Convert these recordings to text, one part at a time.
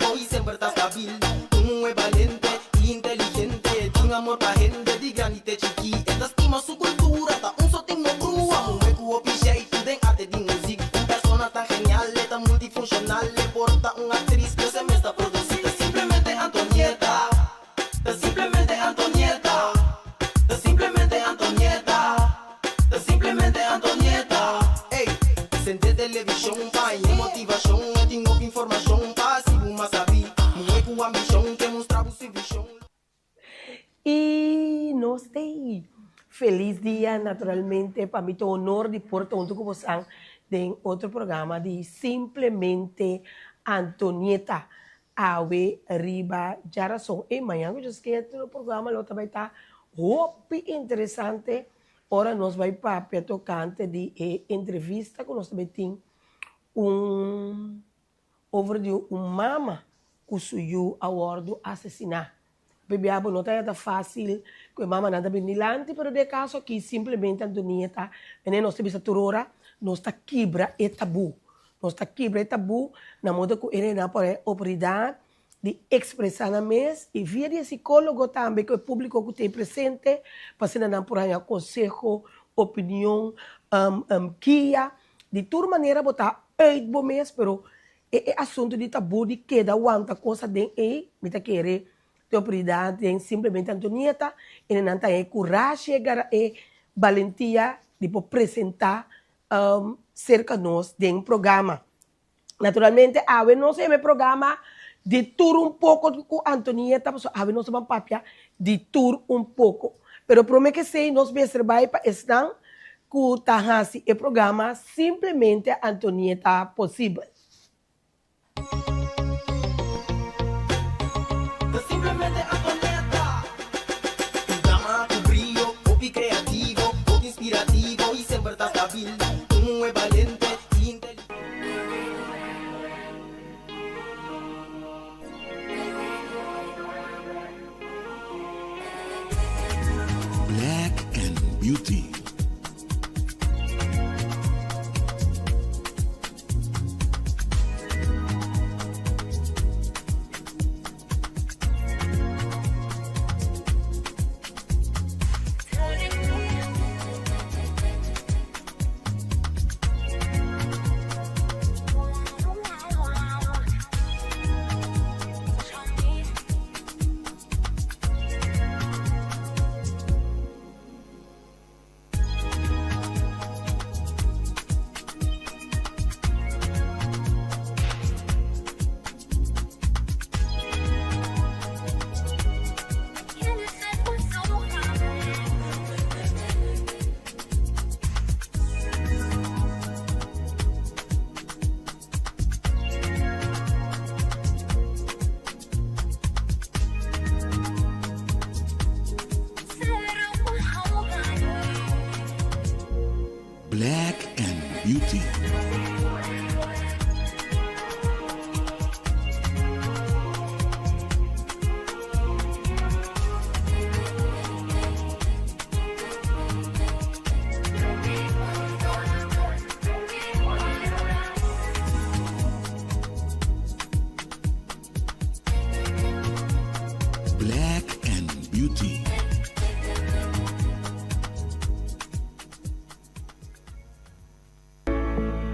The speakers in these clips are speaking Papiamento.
creativo y semper ta stabil. Un muhe balente y inteligente, tin amor pa hende di grandi te chikí. E ta stima su cultura, ta un sotin no brua. Muhe cu hopi jeitu den arte di muziek. Un persona tan genial, e ta multifuncional. E por ta un actriz, pero se mes ta produci. Ta simplemente Antonieta, ta simplemente Antonieta, ta simplemente Antonieta, ta simplemente Antonieta. Ey, sende television pa haña motivacion. E tin hopi informacion pa haci bo mas sabí. Muhe cu ambicion ke mustra bo su vision. Y nos t'ey. Feliz dia naturalmente pa mi ta un honor di por ta hunto cu bosan den otro programa di Simplemente Antonieta. Awe riba djarason e mañan cu dje sker tur e programa lo ta bay ta hopi interesante ora nos bay papia tocante di e entrevista cu nos ta bay tin un over di un mama cu su yu a wordo asesina. Pabia bo no ta haya ta facil cu e mamanan ta bin dilanti pero den e caso aki simplemente Antonieta mene nos ta bisa tur ora nos ta kibra e tabu. Nos ta kibra e tabu na modo cu e renan por e oportunidad di expresa nan mes y via di e psicologo tambe cu e publico cu ta ey presente pa asina nan por haya conseho, opinion, guia. Di tur manera bo ta uit bo mes pero E e asuntu di tabú di keda wanta kos aden ei, mi ta kere te oportunidat den simplemente Antonieta e nan ta e kurashi e gara e balentia di por presentá serka nos den programa. Naturalmente awe nos a yama e programa di tur un poko ku Antonieta pasobra awe nos ta ban papia di tur un poko. Pero prome ke esei nos mester bai pa esnan Ku ta hasi e programa Simplemente Antonieta posibel. Ta Simplemente Antonieta, un dama ku brio, hopi kreativo, hopi inspirativo i semper ta stabil. Un muhé balente i inteligente. Black and Beauty. Black and Beauty. Black and Beauty.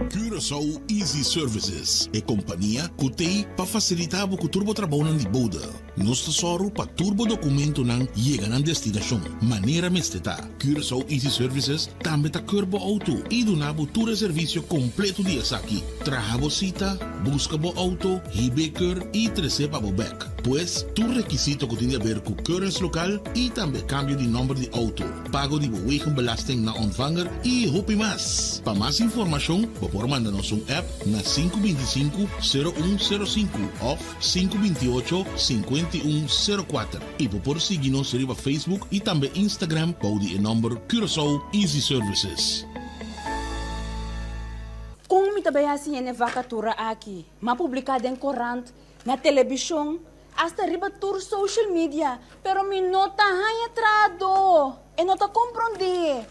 Curaçao Easy Services, e kompania ku t'ei pa fasilitá bo ku tur bo trabounan di bode. Nos ta sòru pa tur bo dokumentonan yega nan destinashon manera mester ta. Curaçao Easy Services tambe ta keur bo outo i duna bo tur e servisio kompleto di esaki, traha bo sita, buska bo outo, hib'é keur i tres'é pa bo bèk. Pues, tur rekisito ku tin di aber ku keuringslokaal i tambe kambio di nòmber di outo, pago di bo wegenbelasting na ontvanger i hopi mas. Pa mas informashon bo por manda nos un app na 525 0105 òf 528 5104 i bo por sigui nos riba Facebook i tambe Instagram bou di e nòmber Curaçao Easy Services. Kon mi ta bai hasi hende vakatura aki? M'a publiká den korant, na telebishon, hasta riba tur social media, pero mi no ta haña trahadó. E no ta komprondé.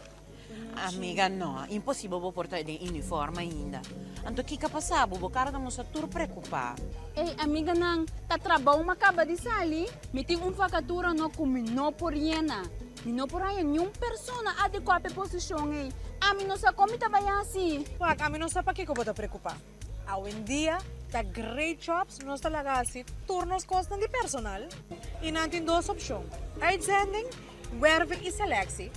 Amiga no, imposibel bo por ta den uniform ainda. Anto kiko a pasa bo? Bo kara ta mustra tur preocupa. Ey amiganan, ta trabou mi a kaba di sali. Mi tin un vakatura no ku mi no por yena. Mi no por haña niun persona adekuá pa e posishon ey. Ami no sa kon mi ta bai hasi. Wak, ami no sa pakiko bo ta preocupa. Awendia ta Great Jobs nos ta laga hasi tur nos kosnan di personal i nan tin dos opshon, uitzending, werving i selectie,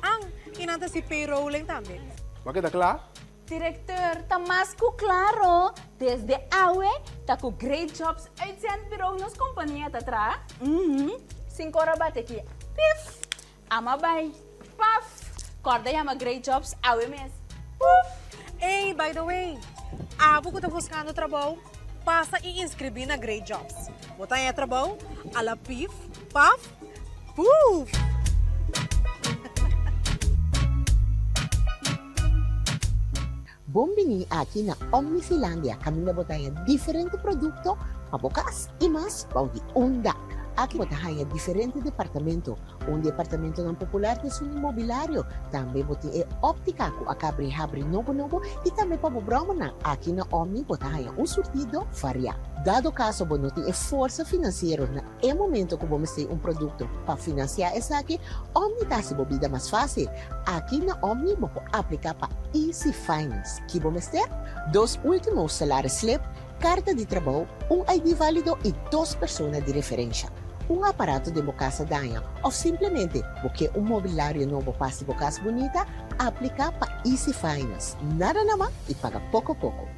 an i nan ta hasi payrolling tambe. Bo a keda kla? Directeur, ta mas ku klaro, desde awe ta ku Great Jobs Uitzendbureau nos kompania ta traha. Uhum, sinku ora bate ki, pif! Ama bai, paf! Kòrda yama Great Jobs awe mes, puf! Ey, by the way, abo ku ta buskando trabou, pasa i inskribí na Great Jobs. Bo ta haña trabou a la pif, paf, puf! Bon bini aki na Omnifilandia kaminda bo ta haña diferente produkto pa bo kas i mas bou di un dak. Aki bo ta haña diferente departamento. Un di e apartamentonan popular ta esun di mobilario. Tambe bo tin e óptica ku a kabri habri nobo nobo i tambe pa bo bròmernan. Aki na Omni bo ta haña un surtido variá. Dado kaso bo no tin e forsa finansiero na e momento ku bo mester un produkto pa finansiá esaki, Omni ta hasi bo bida mas fásil. Aki na Omni bo por apliká pa Easy Finance. Ki bo mester? Dos último salaris slip, karta di trabou, un ID válido i dos persona di referensha. Un aparato den bo kas a daña òf simplemente bo ke un mobilario nobo pa hasi bo kas bunita? Apliká pa Easy Finance. Nada nama i paga poko poko.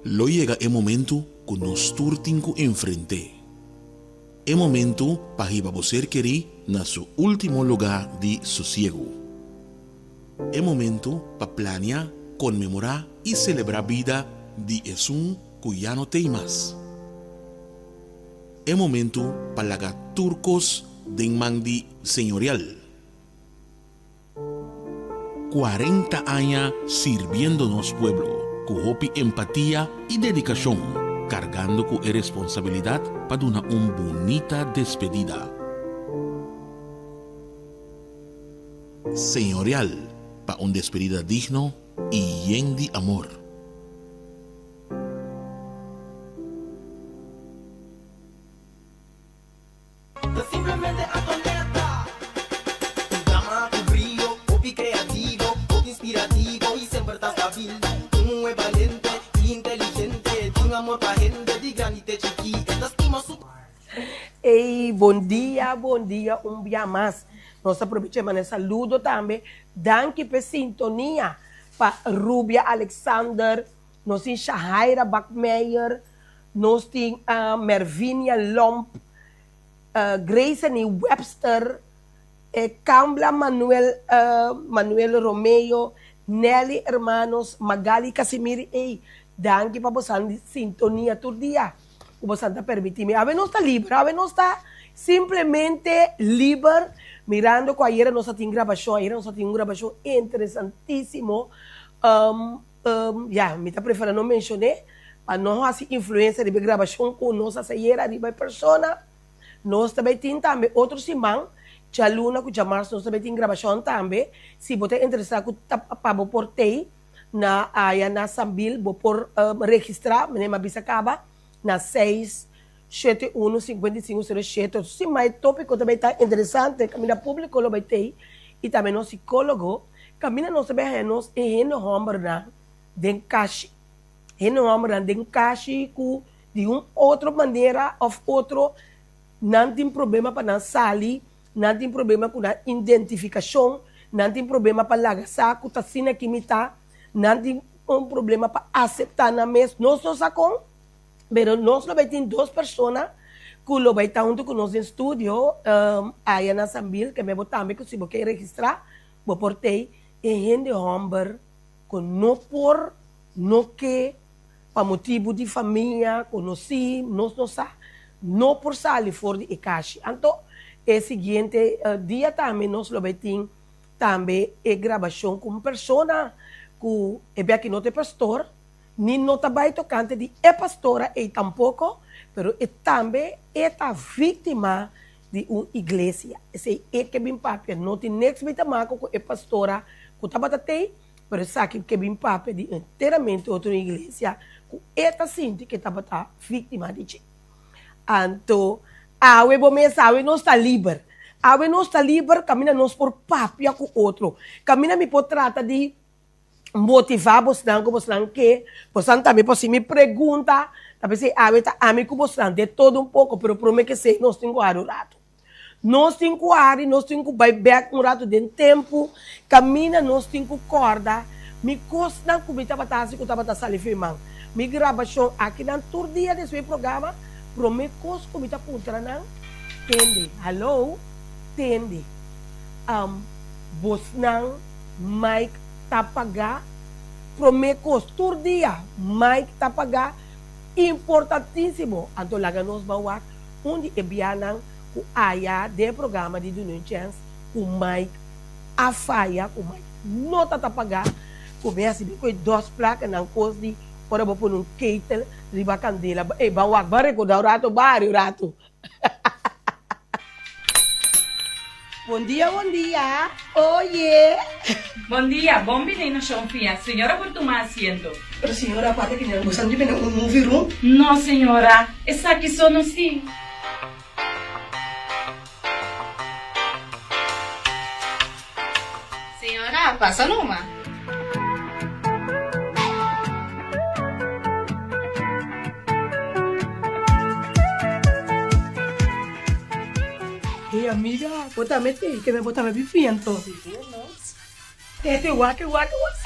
Lo yega e momentu ku nos tur tin ku enfrent'é. E momentu pa hiba bo ser kerí na su último lugá di sosiegu. E momentu pa plania, konmemorá i selebrá bida di esun ku ya no t'ei mas. E momentu pa laga tur kos den man di Señorial. 40 aña sirbiendo nos pueblo ku hopi empatia i dedikashon, kargando ku e responsabilidat pa duna un bunita despedida. Señorial pa un despedida digno i yen di amor. Ta simplemente Antonetta. Un dama ku brio, hopi kreativo, hopi inspirativo i semper ta stabil. Un muhé balente i inteligente, tin amor pa hende di grandi te chikí. E ta stima su. Ey, bon dia, bon dia un bia mas. Nos ta probecha e manda saludo tambe. Danki p'e sintonia pa Rubia Alexander, nos tin Shahaira Bakmeyer, Nos tin Mervinia Lomp, Graysany Webster, Cambla Manuel, Manuel Romeo, Nelly Hermanos, Magali Casimiri ey danki pa bosan di sintonia tur dia ku bosan ta permiti mi. Awe nos ta liber, awe nos ta simplemente liber mirando ku ayera nos a tin grabashon, ayera nos a tin un grabashon interesantisimo. Ya, mi ta prefera no mencion'é pa no haci influencia riba e grabacion cu nos a haci ayera riba e persona. Nos ta bay tin tambe otro siman, djaluna cu djamars nos ta bay tin grabacion tambe. Si bo ta interesa cu ta pa bo por tey na aya na Sambil, bo por registra, meneer mi a bisa caba, na seis shete uno 55 sero shete. Otro siman e topico ta bay ta interesante, caminda publico lo bay tey y tambe nos psicologo. Kaminda nos ta bay haña nos e hende hòmbernan den kashi. Hende hòmbernan den kashi ku di un otro manera òf otro nan tin problema pa nan sali, nan tin problema ku nan identifikashon, nan tin problema pa laga sa ku ta asina ki mi ta, nan tin un problema pa aseptá nan mes. Nos no sa kon, pero nos lo bay tin dos persona ku lo bay ta huntu ku nos den studio aya na Sambil, ke mebo tambe ku si bo ke registrá Bo por tei e hende hòmber ku no por no ke pa motibu di famia, konosí, nos no sa, no por sali for di e kashi. Anto e siguiente dia tambe nos lo bai tin tambe e grabashon ku un persona ku e beki no ta e pastor, ni no ta bai tokante di e pastora ei tampoko, pero e tambe e ta víktima. di un iglesia. Esei e ke bin papia. No tin niks mi ta mako ku e pastora ku tabata tei, pero esaki ke bin papia di enteramente otro iglesia ku e ta sinti ke tabata víktima di dje. Anto awe bo mes awe nos ta liber. Awe nos ta liber kaminda nos por papia ku otro. Kaminda mi por trata di motivá bosnan ku bosnan ke, bosnan tambe por hasi mi pregunta, ta p'esei awe ta ami ku bosnan de todo un poko, pero promé ke esei nos tin ku hari un ratu. Nos tin ku hari, nos tin ku bai bèk un ratu den tempu, kaminda nos tin ku kòrda mi kosnan ku mi tabata hasi ku tabata sali for man. Mi grabashon akinan tur dia despues di programa, promé kos ku mi ta puntra nan, tende, haló, tende, bosnan. Mike ta pagá promé kos tur dia Mike ta pagá importantísimo anto laga nos ban wak un di e bianan ku aya den e programa di Duna un Chèns ku Mike a faya ku Mike no ta ta pagá ku mi hasi mi koe dos plakanan kos di ora bo pone un ketel riba kandela ey ban wak ban rekordá un rato ban hari un rato. Bon dia, bon dia. Oye. Bon dia, bon bini na Shonfia. Señora por tuma asiento. Pero señora, aparte ki nan bosan di bini un movie room? No, señora, esaki so no si. Señora, pasa numa. Hey amiga, bo ta mete ke me bo ta me bifi anto. Tete wak wak wak.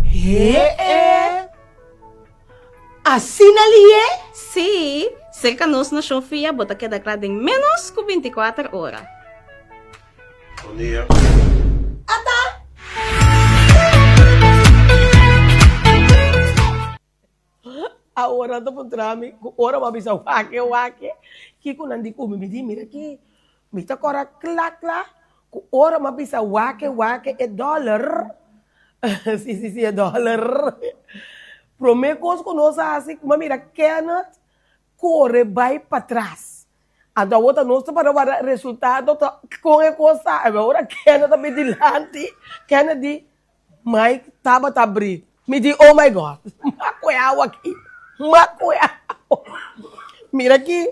Hee! Asina lié? Sí, serka nos na Shofia bo ta keda kla den ménos ku bintikuater ora. Bon dia. Ata! Awor nan ta puntra mi ku ora bo a bisa wake wake kiko nan di ku mi? Mi di mira aki mi ta kora kla kla ku ora mi a bisa wake wake e dòler si si si e dòler prome kos ku nos a hasi mi a mira Kenneth kore bai patras anto awor ta nos ta para wara resultado ta kon e kos ta awor Kenneth ta bin dilanti Kenneth di Mike tabata bri. Mi di, Oh my God, m'a koe awa aki, m'a koe awa. Mira aki,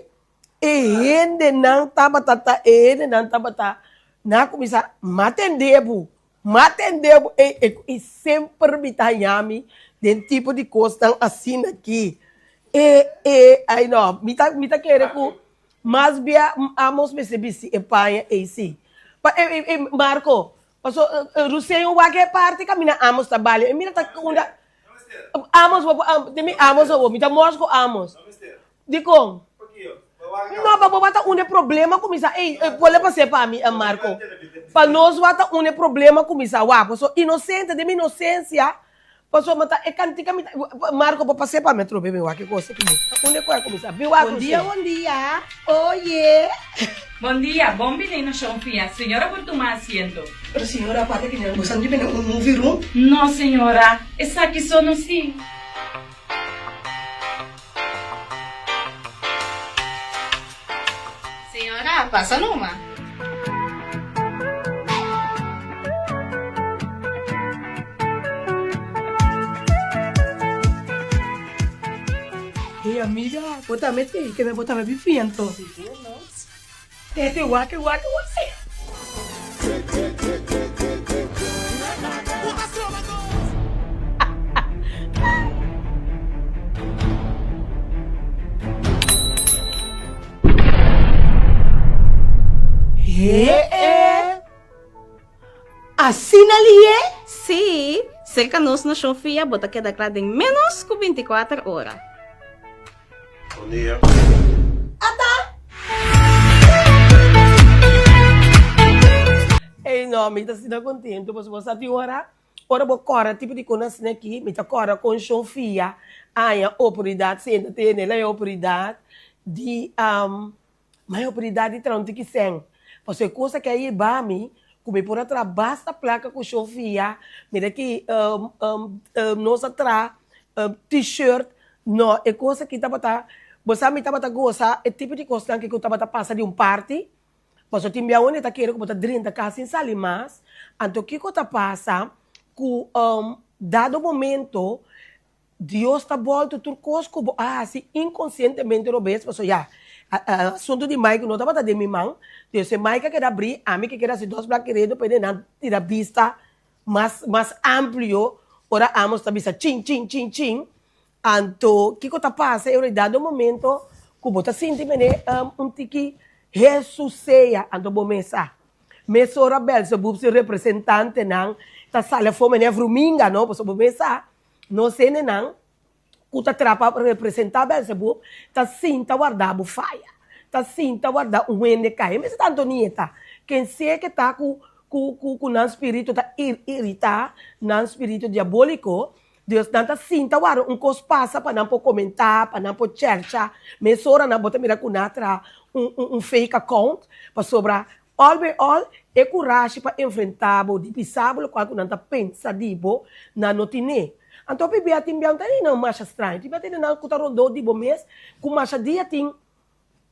e hendenan tabata ta, e hendenan tabata, nan a kuminsá, m'a tende bo, m'a tende bo. E, e, i semper mi ta haña mi den tipo di kosnan asina aki. E, e, ai no, mi ta, mi ta kere ku mas bia amos mester bisti e paña ei si. Pa, e, e, e, Marco, Paso Ruseño wak e parti camina Amos ta bali. E mira ta unda Amos bo de mi Amos bo mi ta mors ku Amos. Dikon? No pa bo wak ta unda e problema kuminsá. Ey pole pas'é pa mi Marco. Pa nos wak ta unda e problema kuminsá wak. Paso inosente den mi inosensia Pasobra ta e kantika mi ta Marco bo pas'é pa mi atrobe mi wak e kos aki bo ta unda ku a kuminsá mi wak Bon dia bon dia oye. Bon dia, bon bini na Shonfia. Señora por tuma asiento. Pero señora aparte ki nan bosan di bini un movie room? No señora, esaki so no si. Señora, pasa numa. Hey amiga, bo ta mete ke me bo ta me bifi anto. Tete wak wak wak. Hee! Asina lié? Sí, serka nos na Shofia bo ta keda kla den ménos ku bintikuater ora. Bon dia. Ata! Ey no, mi ta asina contento pasobra bo sa tin ora, ora bo cora tipo di con asina aki, mi ta cora con Shofia haña oportunidad senta tene la e oportunidad di, ma e oportunidad di traha un tiki sèn. Pasobra e kos aki a hiba mi ku mi por a traha basta plaka ku shofia, mira ki nos a traha T-shirt, no e kos aki tabata, bo sa mi tabata gosa e tipo di kosnan aki ku tabata pasa di un parti, pasobra tin bia unda e ta kere ku bo ta drenta kas sin sali mas, anto kiko ta pasa ku dado momento Dios ta bolto tur kos ku bo a hasi inkonsientemente robes, pasobra ya, asuntu di Mike no tabata den mi man, entonces Mike a keda abrí, ami ke keda hasi dos blak keredo pa e nan tira bista mas mas amplio ora Amos ta bisa chin chin chin chin, anto kiko ta pasa e ora dado momento ku bo ta sinti mene un tiki Hesus sea, anto bo mes sa. Mesora Belzebub su representantenan ta sali afó mene vruminga no, pasobra bo mes sa nos hendenan ku ta traha pa representá Belzebub ta sinta warda bo faya, ta sinta warda un hende kai. E mester ta Antonieta, ken sea ke ta ku ku ku nan spiritu ta iritá, nan spiritu diabóliko, dus nan ta sinta warda un kos pasa pa nan por komentá, pa nan por chèrcha. Mesora nan bo ta mira ku nan a traha un un un fake account pasobra All by all, e kurashi pa enfrentá bo di bisa bo lokual ku nan ta pensa di bo, nan no tin'é. Anto pibia tin bia un ta nan masha straño, tin bia tin nan ku ta rondó di bo mes, ku masha dia tin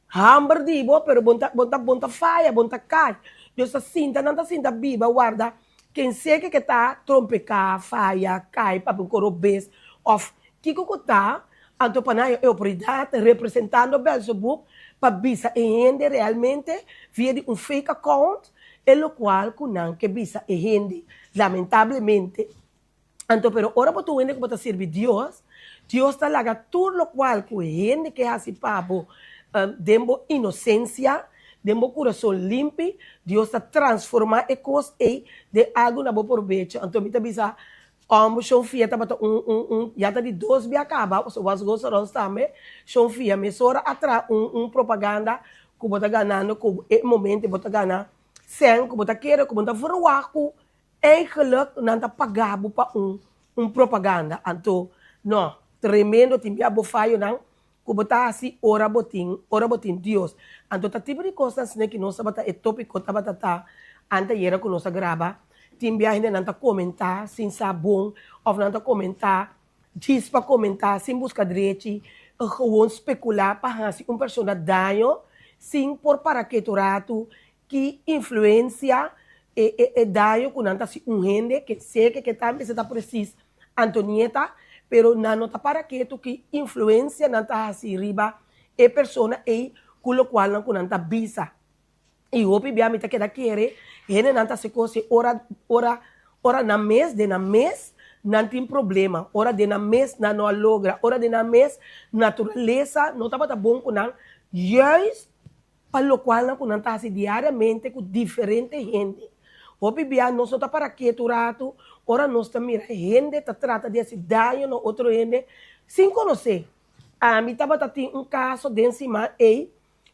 hamber di bo, pero bo ta bo ta bo ta faya, bo ta kai. Dios ta sinta, nan ta sinta biba warda ken sea ke ke ta trompeká, faya, kai, papia un koro bes òf Kiko ku ta anto pa nan e oportunidat representando Belzebub pa bisa e hende realmente via di un fake account e lokual ku nan ke bisa e hende lamentablemente. Anto pero ora bo ta un hende ku bo ta sirbi Dios, Dios ta laga tur lokual ku e hende ke hasi pa bo den bo inosensia, den bo kurason limpi, Dios ta transforma e kos ei den algu na bo probecho. Anto mi ta bisa Ombo Shon Fia tabata un un un ya ta di dos bia kaba pasobra was goes around tambe Shon Fia mesora a traha un un propaganda ku bo ta ganando ku e momento bo ta gana sèn ku bo ta kere ku bo ta verwagt ku eigenlijk nan ta paga bo pa un un propaganda anto no tremendo tin bia bo fayonan ku bo ta hasi ora bo tin ora bo tin Dios. Anto ta tipo di kosnan asina ki nos tabata e topiko tabata ta antayera ku nos a graba, tin bia hendenan ta komentá sin sa bon òf nan ta komentá djis pa komentá sin buska drechi, gewoon spekulá pa hasi un persona daño sin por para ketu ratu ki influensia e e e daño ku nan ta hasi un hende ke seke ke ta mester ta presis Antonieta, pero nan no ta para ketu ki influensia nan ta hasi riba e persona ei ku lokualnan ku nan ta bisa. I hopi bia mi ta keda kere hendenan ta hasi kos ei ora ora ora nan mes den nan mes nan tin problema, ora den nan mes nan no a logra, ora den nan mes naturalesa no tabata bon ku nan, juist pa lokualnan ku nan ta hasi diariamente ku diferente hende. Hopi bia nos no ta para ketu ratu ora nos ta mira hende ta trata di hasi daño na otro hende sin konosé. Ami tabata tin un kaso den siman ei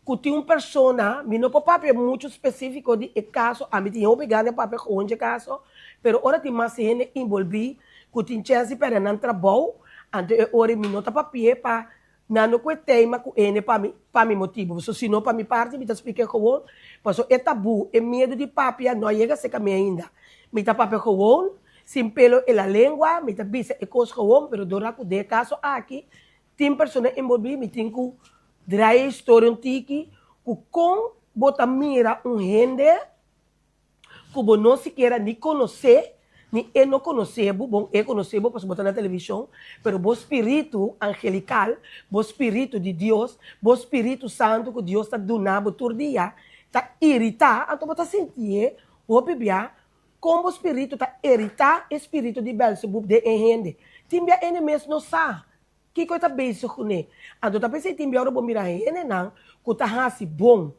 ku tin un persona, mi no por papia muchu spesífiko di e kaso, ami tin hopi gana di papia gewoon dje kaso, pero ora tin mas hende inbolbí ku tin chèns di pèrdè nan trabou, anto e ora mi no ta papi'é pa Nan no kue teima ku ene pa mi, pa mi motibu. Pasobra si no pa mi parti mi ta splik'é gewoon. Pasobra e tabú, e miedu di papia no a yega serka mi ainda. Mi ta papia gewoon, sin pelo en la lengua, mi ta bisa e kos gewoon, pero dor ku den e kaso aki tin persona enbolbí, mi tin ku draai e historia un tiki ku kon bo ta mira un hende ku bo no sikiera ni konosé, ni e no konosé bo, bon e konosé bo pasobra bo ta na televishon, pero bo spiritu angelikal, bo spiritu di Dios, bo spiritu santu ku Dios ta duna bo tur dia, ta iritá, anto bo ta sintié hopi bia kon bo spiritu ta iritá e spiritu di Belzebub den e hende. Tin bia ene mes no sa kiko e ta bezig kuné. Anto ta p'esei tin bia ora bo mira hendenan ku ta hasi bon,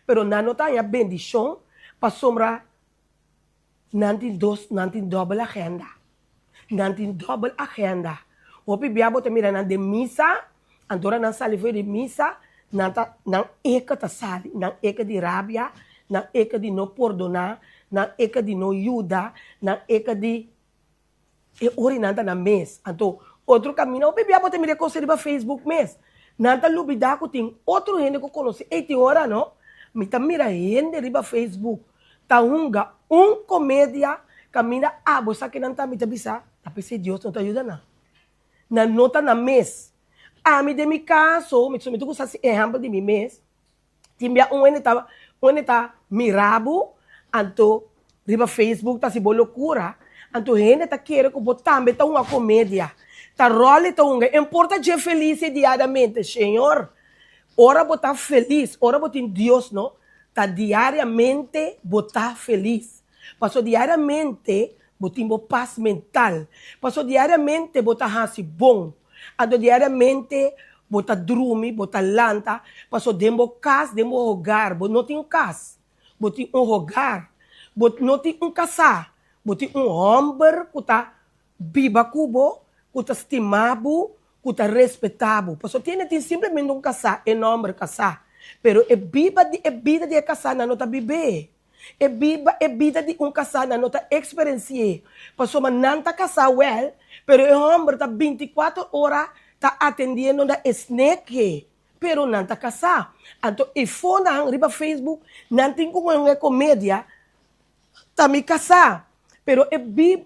Pero nan no ta haña bendishon pasobra nan tin dos, nan tin dòbel agenda. Nan tin dòbel agenda. Hopi bia bo ta mira nan den misa, anto ora nan sali for di misa, nan ta, nan eka ta sali, nan eka di rabia, nan eka di no pordoná, nan eka di no yuda, nan eka di E ora nan ta nan mes. Anto, otro kaminda, hopi bia bo ta mira e kos riba Facebook mes. Nan ta lubida ku tin otro hende ku konosé. Ey, tin ora no. Mi ta mira hende riba Facebook ta hunga un komedia kaminda abo sa kinan ta mi ta bisa ta p'esei Dios no ta yuda nan. Nan no ta nan mes. Ami den mi kaso mi ta gusta hasi ehèmpel di mi mes. Tin bia un hende ta un hende ta mira bo anto riba Facebook ta hasi bo lokura anto hende ta kere ku bo tambe ta hunga komedia ta ròl e ta hunga e por ta dje felis e diariamente señor ora bo ta felis ora bo tin Dios no ta diariamente bo ta felis pasobra diariamente bo tin bo pas mental pasobra diariamente bo ta hasi bon Anto diariamente bo ta drumi, bo ta lanta, paso den bo kas, den bo hogar, bo no tin un kas, bo tin un hogar, bo no tin un kasá, bo tin un hòmber ku ta biba ku bo, ku ta stima bo, ku ta respetá bo. Paso tin tin simplemente un kasá, e nòmber kasá, pero e biba di e bida di e kasá nan no ta bib'é. E biba e bida di un kasá nan no ta eksperensi'é, pasobra nan ta kasá wèl, pero e hòmber ta bintikuater ora ta atendiendo na e sneke, pero nan ta kasá. Anto e fonan riba Facebook nan tin ku un e komedia ta mi kasá, pero e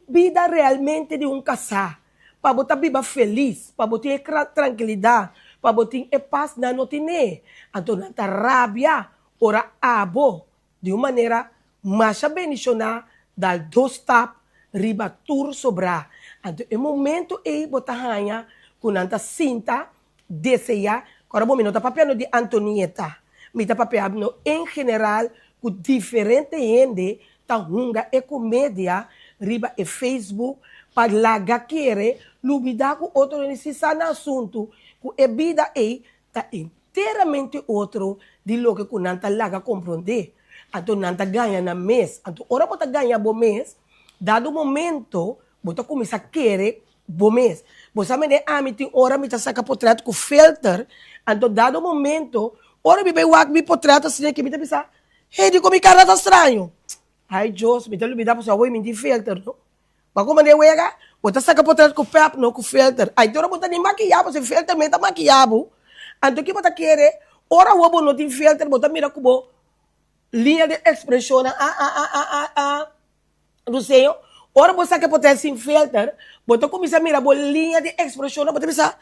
bida realmente di un kasá, pa bo ta biba felis, pa bo tin e trankilidat, pa bo tin e pas nan no tin'é. Anto nan ta rabia Ora abo, di un manera masha bendishoná, dal dos stap riba tur sobrá. Anto e momento ei bo ta haña ku nan ta sinta deseá. Kòrda bo, mi no ta papiando di Antonieta. Mi ta papiando en general ku diferente hende ta hunga e komedia riba e Facebook pa laga kere lubidá ku otro hende si sa nan asuntu ku e bida ei ta enteramente otro di loke ku nan ta laga komprondé. Anto nan ta gaña nan mes. Anto ora bo ta gaña bo mes, dado momento bo ta kuminsá kere bo mes. Bo sa mende ami tin ora mi ta saka potrèt ku filter, anto dado momento ora mi bai wak mi potrèt asina ke mi ta bisa, hey dikon mi kara ta straño? Ay Dios, mi ta lubidá pasobra awor mi tin filter no. Bo a komand'é wega? Bo ta saka potret ku pèp, no ku filter. Ai te ora bo ta ni makiyá bo, si filter mes ta makiyá bo. Anto ki bo ta kere? Ora awor bo no tin filter, bo ta mira ku bo liña di ekspreshonnan a a a a a a Ruseño, ora bo saka e potret sin filter, bo ta kuminsá mira bo liña di ekspreshonnan, bo ta bisa,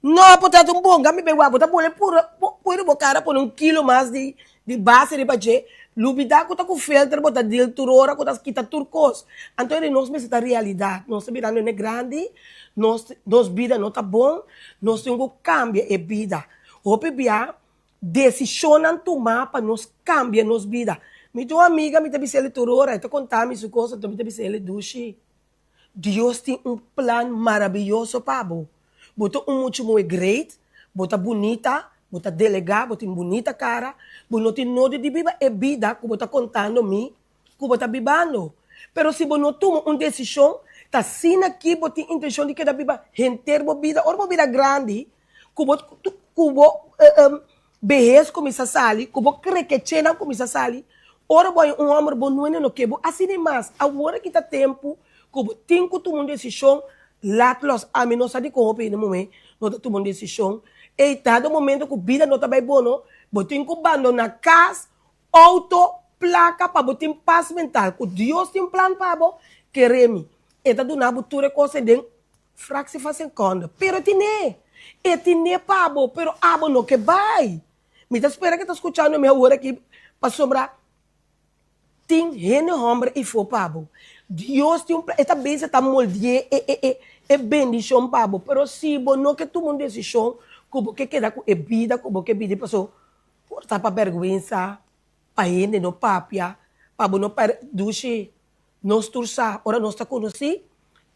No, bo ta un bonga mi bay wak, bo ta pone puro puro bo cara pone un kilo mas di di base riba dje, lubida cu ta cu filter bo ta deal tur ora cu ta kita tur cos, anto eri nos mester ta realidad, nos ta birando hende grandi, nos nos bida no ta bon, nos tin cu cambia e bida, hopi bia decisionnan tuma pa nos cambia nos bida, mi tin un amiga mi ta bis'el tur ora, e ta conta mi su cos anto mi ta bis'el dushi. Dios tin un plan maraviyoso pa bo. Bo ta un mucha muhe great, bo ta bunita, bo ta delegá, bo tin bunita kara, bo no tin nodi di biba e bida ku bo ta kontando mi ku bo ta bibando. Pero si bo no tuma un desishon, ta asina ki bo tin intenshon di keda biba henter bo bida. Ora bo bira grandi, ku bo ku bo behes kuminsá sali, ku bo krekechenan kuminsá sali, ora bo haña un hòmber bo nuene no ke bo asina i mas. Awor aki ta tempu ku bo tin ku tuma un desishon, lat lòs. Ami no sa dikon hopi hende muhé no ta tuma un desishon. Ei dado momento ku bida no ta bai bo no, bo tin ku bandoná kas, outo, plaka pa bo tin pas mental. Ku Dios tin plan pa bo, kere mi, e ta duna bo tur e kos ei den Fractie van seconde. Pero e tine! E tine pa bo, pero abo no ke bai. Mi ta spera ke ta skuchando mi awor aki, pasobra tin hende homber ifo pa bo. Dios tin un plan, e ta bezig ta moldié e e e e bendishon pa bo, pero si bo no ke tuma un desishon ku bo ke keda ku e bida ku bo ke bidi, paso por ta pa bèrgwensa, pa hende no papia, pa bo no pèrdè dushi. Nos tur sa, ora nos ta konosí,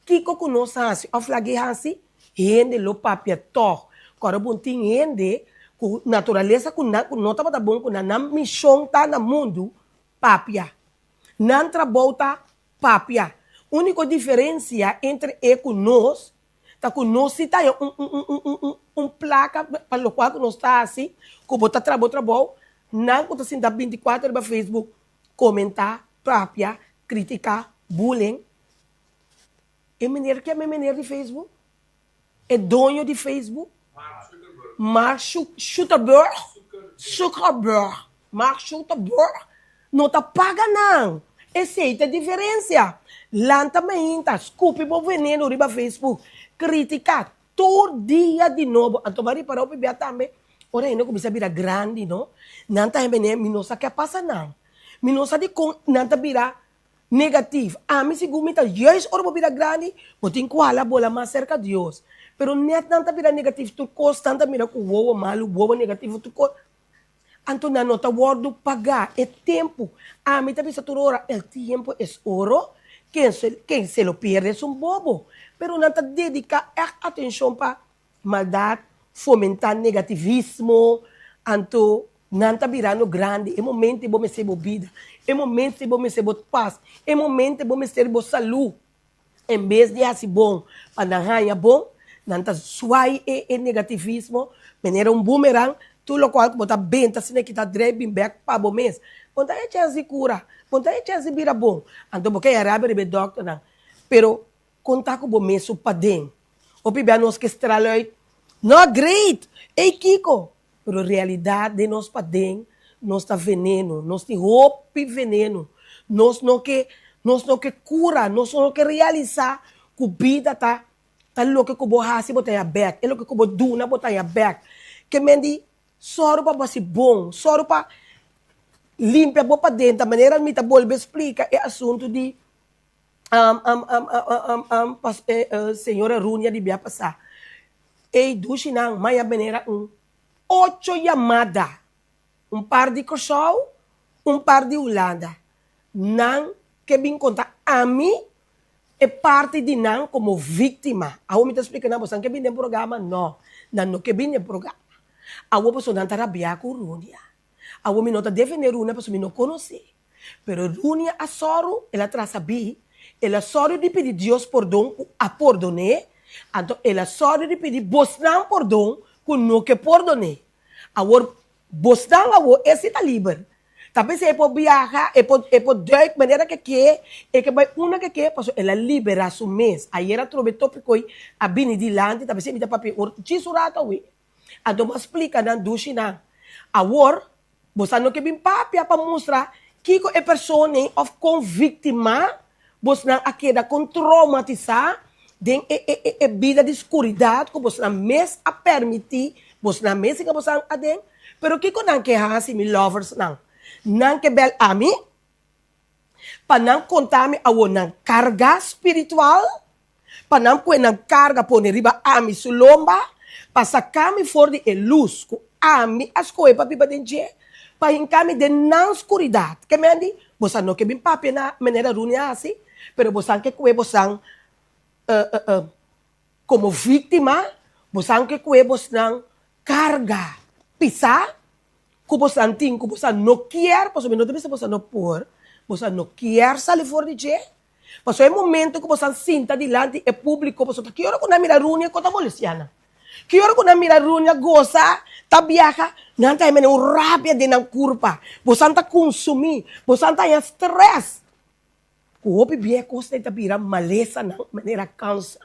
kiko ku nos hasi òf lag'é hasi, hende lo papia tòg. Kòrda bon tin hende ku naturalesa ku nan ku no tabata bon ku nan, nan mishon ta na mundu papia. Nan trabou ta papia. Úniko diferensia entre e ku nos ta ku nos si ta haña un un un un un un plaka pa lokual ku nos ta hasi, ku bo ta traha bo trabou, nan ku ta sinta bintikuater riba Facebook Komentá, papia, kritiká, bullying. E meneer ke mi meneer di Facebook? E doño di Facebook? Mark Zuckerberg. Zuckerberg. Mark Zuckerberg no ta paga nan. Esei ta e diferensia. Lanta mainta, skupi bo veneno riba Facebook, kritiká tur dia di nobo. Anto bo a ripará hopi bia tambe ora hende kuminsá bira grandi no, nan ta hende mi no sa ke a pasa nan. Mi no sa dikon nan ta bira Negativ. Ami sigur mi ta juist ora bo bira grandi, bo tin ku hala bola mas serka Dios. Pero net nan ta bira negativ tur kos, nan ta mira ku wowo malu, wowo negativo tur kos. Anto nan no ta wordu pagá e tempu. Ami ta bisa tur ora, el tiempo es oro, ken se ken se lo pierde es un bobo. Pero nan ta dediká ègt atenshon pa Maldat, fomentá negativismo, anto nan ta birando grandi. E momento ei bo mester bo bida, e momento ei bo mester bo pas, e momento ei bo mester bo salú. En bes di hasi bon pa nan haña bon, nan ta swai e e negativismo manera un bumerang, tur lokual ku bo ta benta asina ki ta drei bin bèk pa bo mes. Bo no ta haña chèns di kura, bo no ta haña chèns di bira bon. Anto bo ke yarabia riba e dòkternan, pero Konta ku bo mes su paden. Hopi bia nos ke straluit, No great! Ey kiko? Pero realidat den nos paden nos ta veneno, nos tin hopi veneno. Nos no ke nos no ke kura, nos no ke realisa ku bida ta ta loke ku bo hasi bo ta haña bèk, e loke ku bo duna bo ta haña bèk. Ke men di sòru pa bo hasi bon, sòru pa limpia bo paden, ta manera mi ta bolbe splika e asuntu di Señora Runia di bia pasá. Ey dushi nan maya manera un ocho yamada. Un par di Kòrsou, un par di Hulanda. Nan ke bin konta ami e parti di nan komo víktima. Awor mi ta splika nan, boso nan ke bin den programa? No, nan no ke bin den programa. Awor pasobra nan ta rabiá ku Runia. Awor mi no ta defendé Runia pasobra mi no konosé. Pero Runia a sòru, el a trasa bi, el a sòru di pidi Dios pordon ku a pordon'é, anto el a sòru di pidi bosnan pordon ku no ke pordon'é. Awor, bosnan awor e si ta liber. Ta p'esei e por biaha, e por e por duik manera ke ke, e ke bai unda ke ke, pasobra el a liberá su mes. Ayer atrobe e tópiko ei a bini dilanti, ta p'esei mi ta papia ora djis un rato awe. Anto bo a splika nan dushi nan. Awor, bo sa no ke bin papia pa mustra kiko e persona ei òf kon víktima bosnan a keda, kon troumatisá den e e e e bida di skuridat ku bosnan mes a permití, bosnan mes hinka bosnan aden. Pero kiko nan ke hasi, mi loversnan? Nan ke bèl ami pa nan konta mi awor nan karga spiritual? Pa nan pue nan karga pone riba ami su lomba, pa saka mi for di e lus ku ami a skohe pa biba den dje, pa hinka mi den nan skuridat. Ke men di, Bosan no ke bin papia na manera Runi a hasi, pero bosan ke kue bosan komo víktima, bosan ke kue bosnan karga pisá ku bosan tin ku bosan no kier, pasobra mi no ta bisa bosan no por, bosan no kier sali for di dje. Pasobra e momento ku bosan sinta dilanti e públiko, pasobra ta ki ora ku nan mira Runia ku ta molestiá nan? Ki ora ku nan mira Runia gosa, ta biaha, nan ta haña un rabia den nan kurpa. Bosan ta kunsumí, bosan ta haña strès. Ku hopi bia e kosnan ta bira malesanan manera kanser.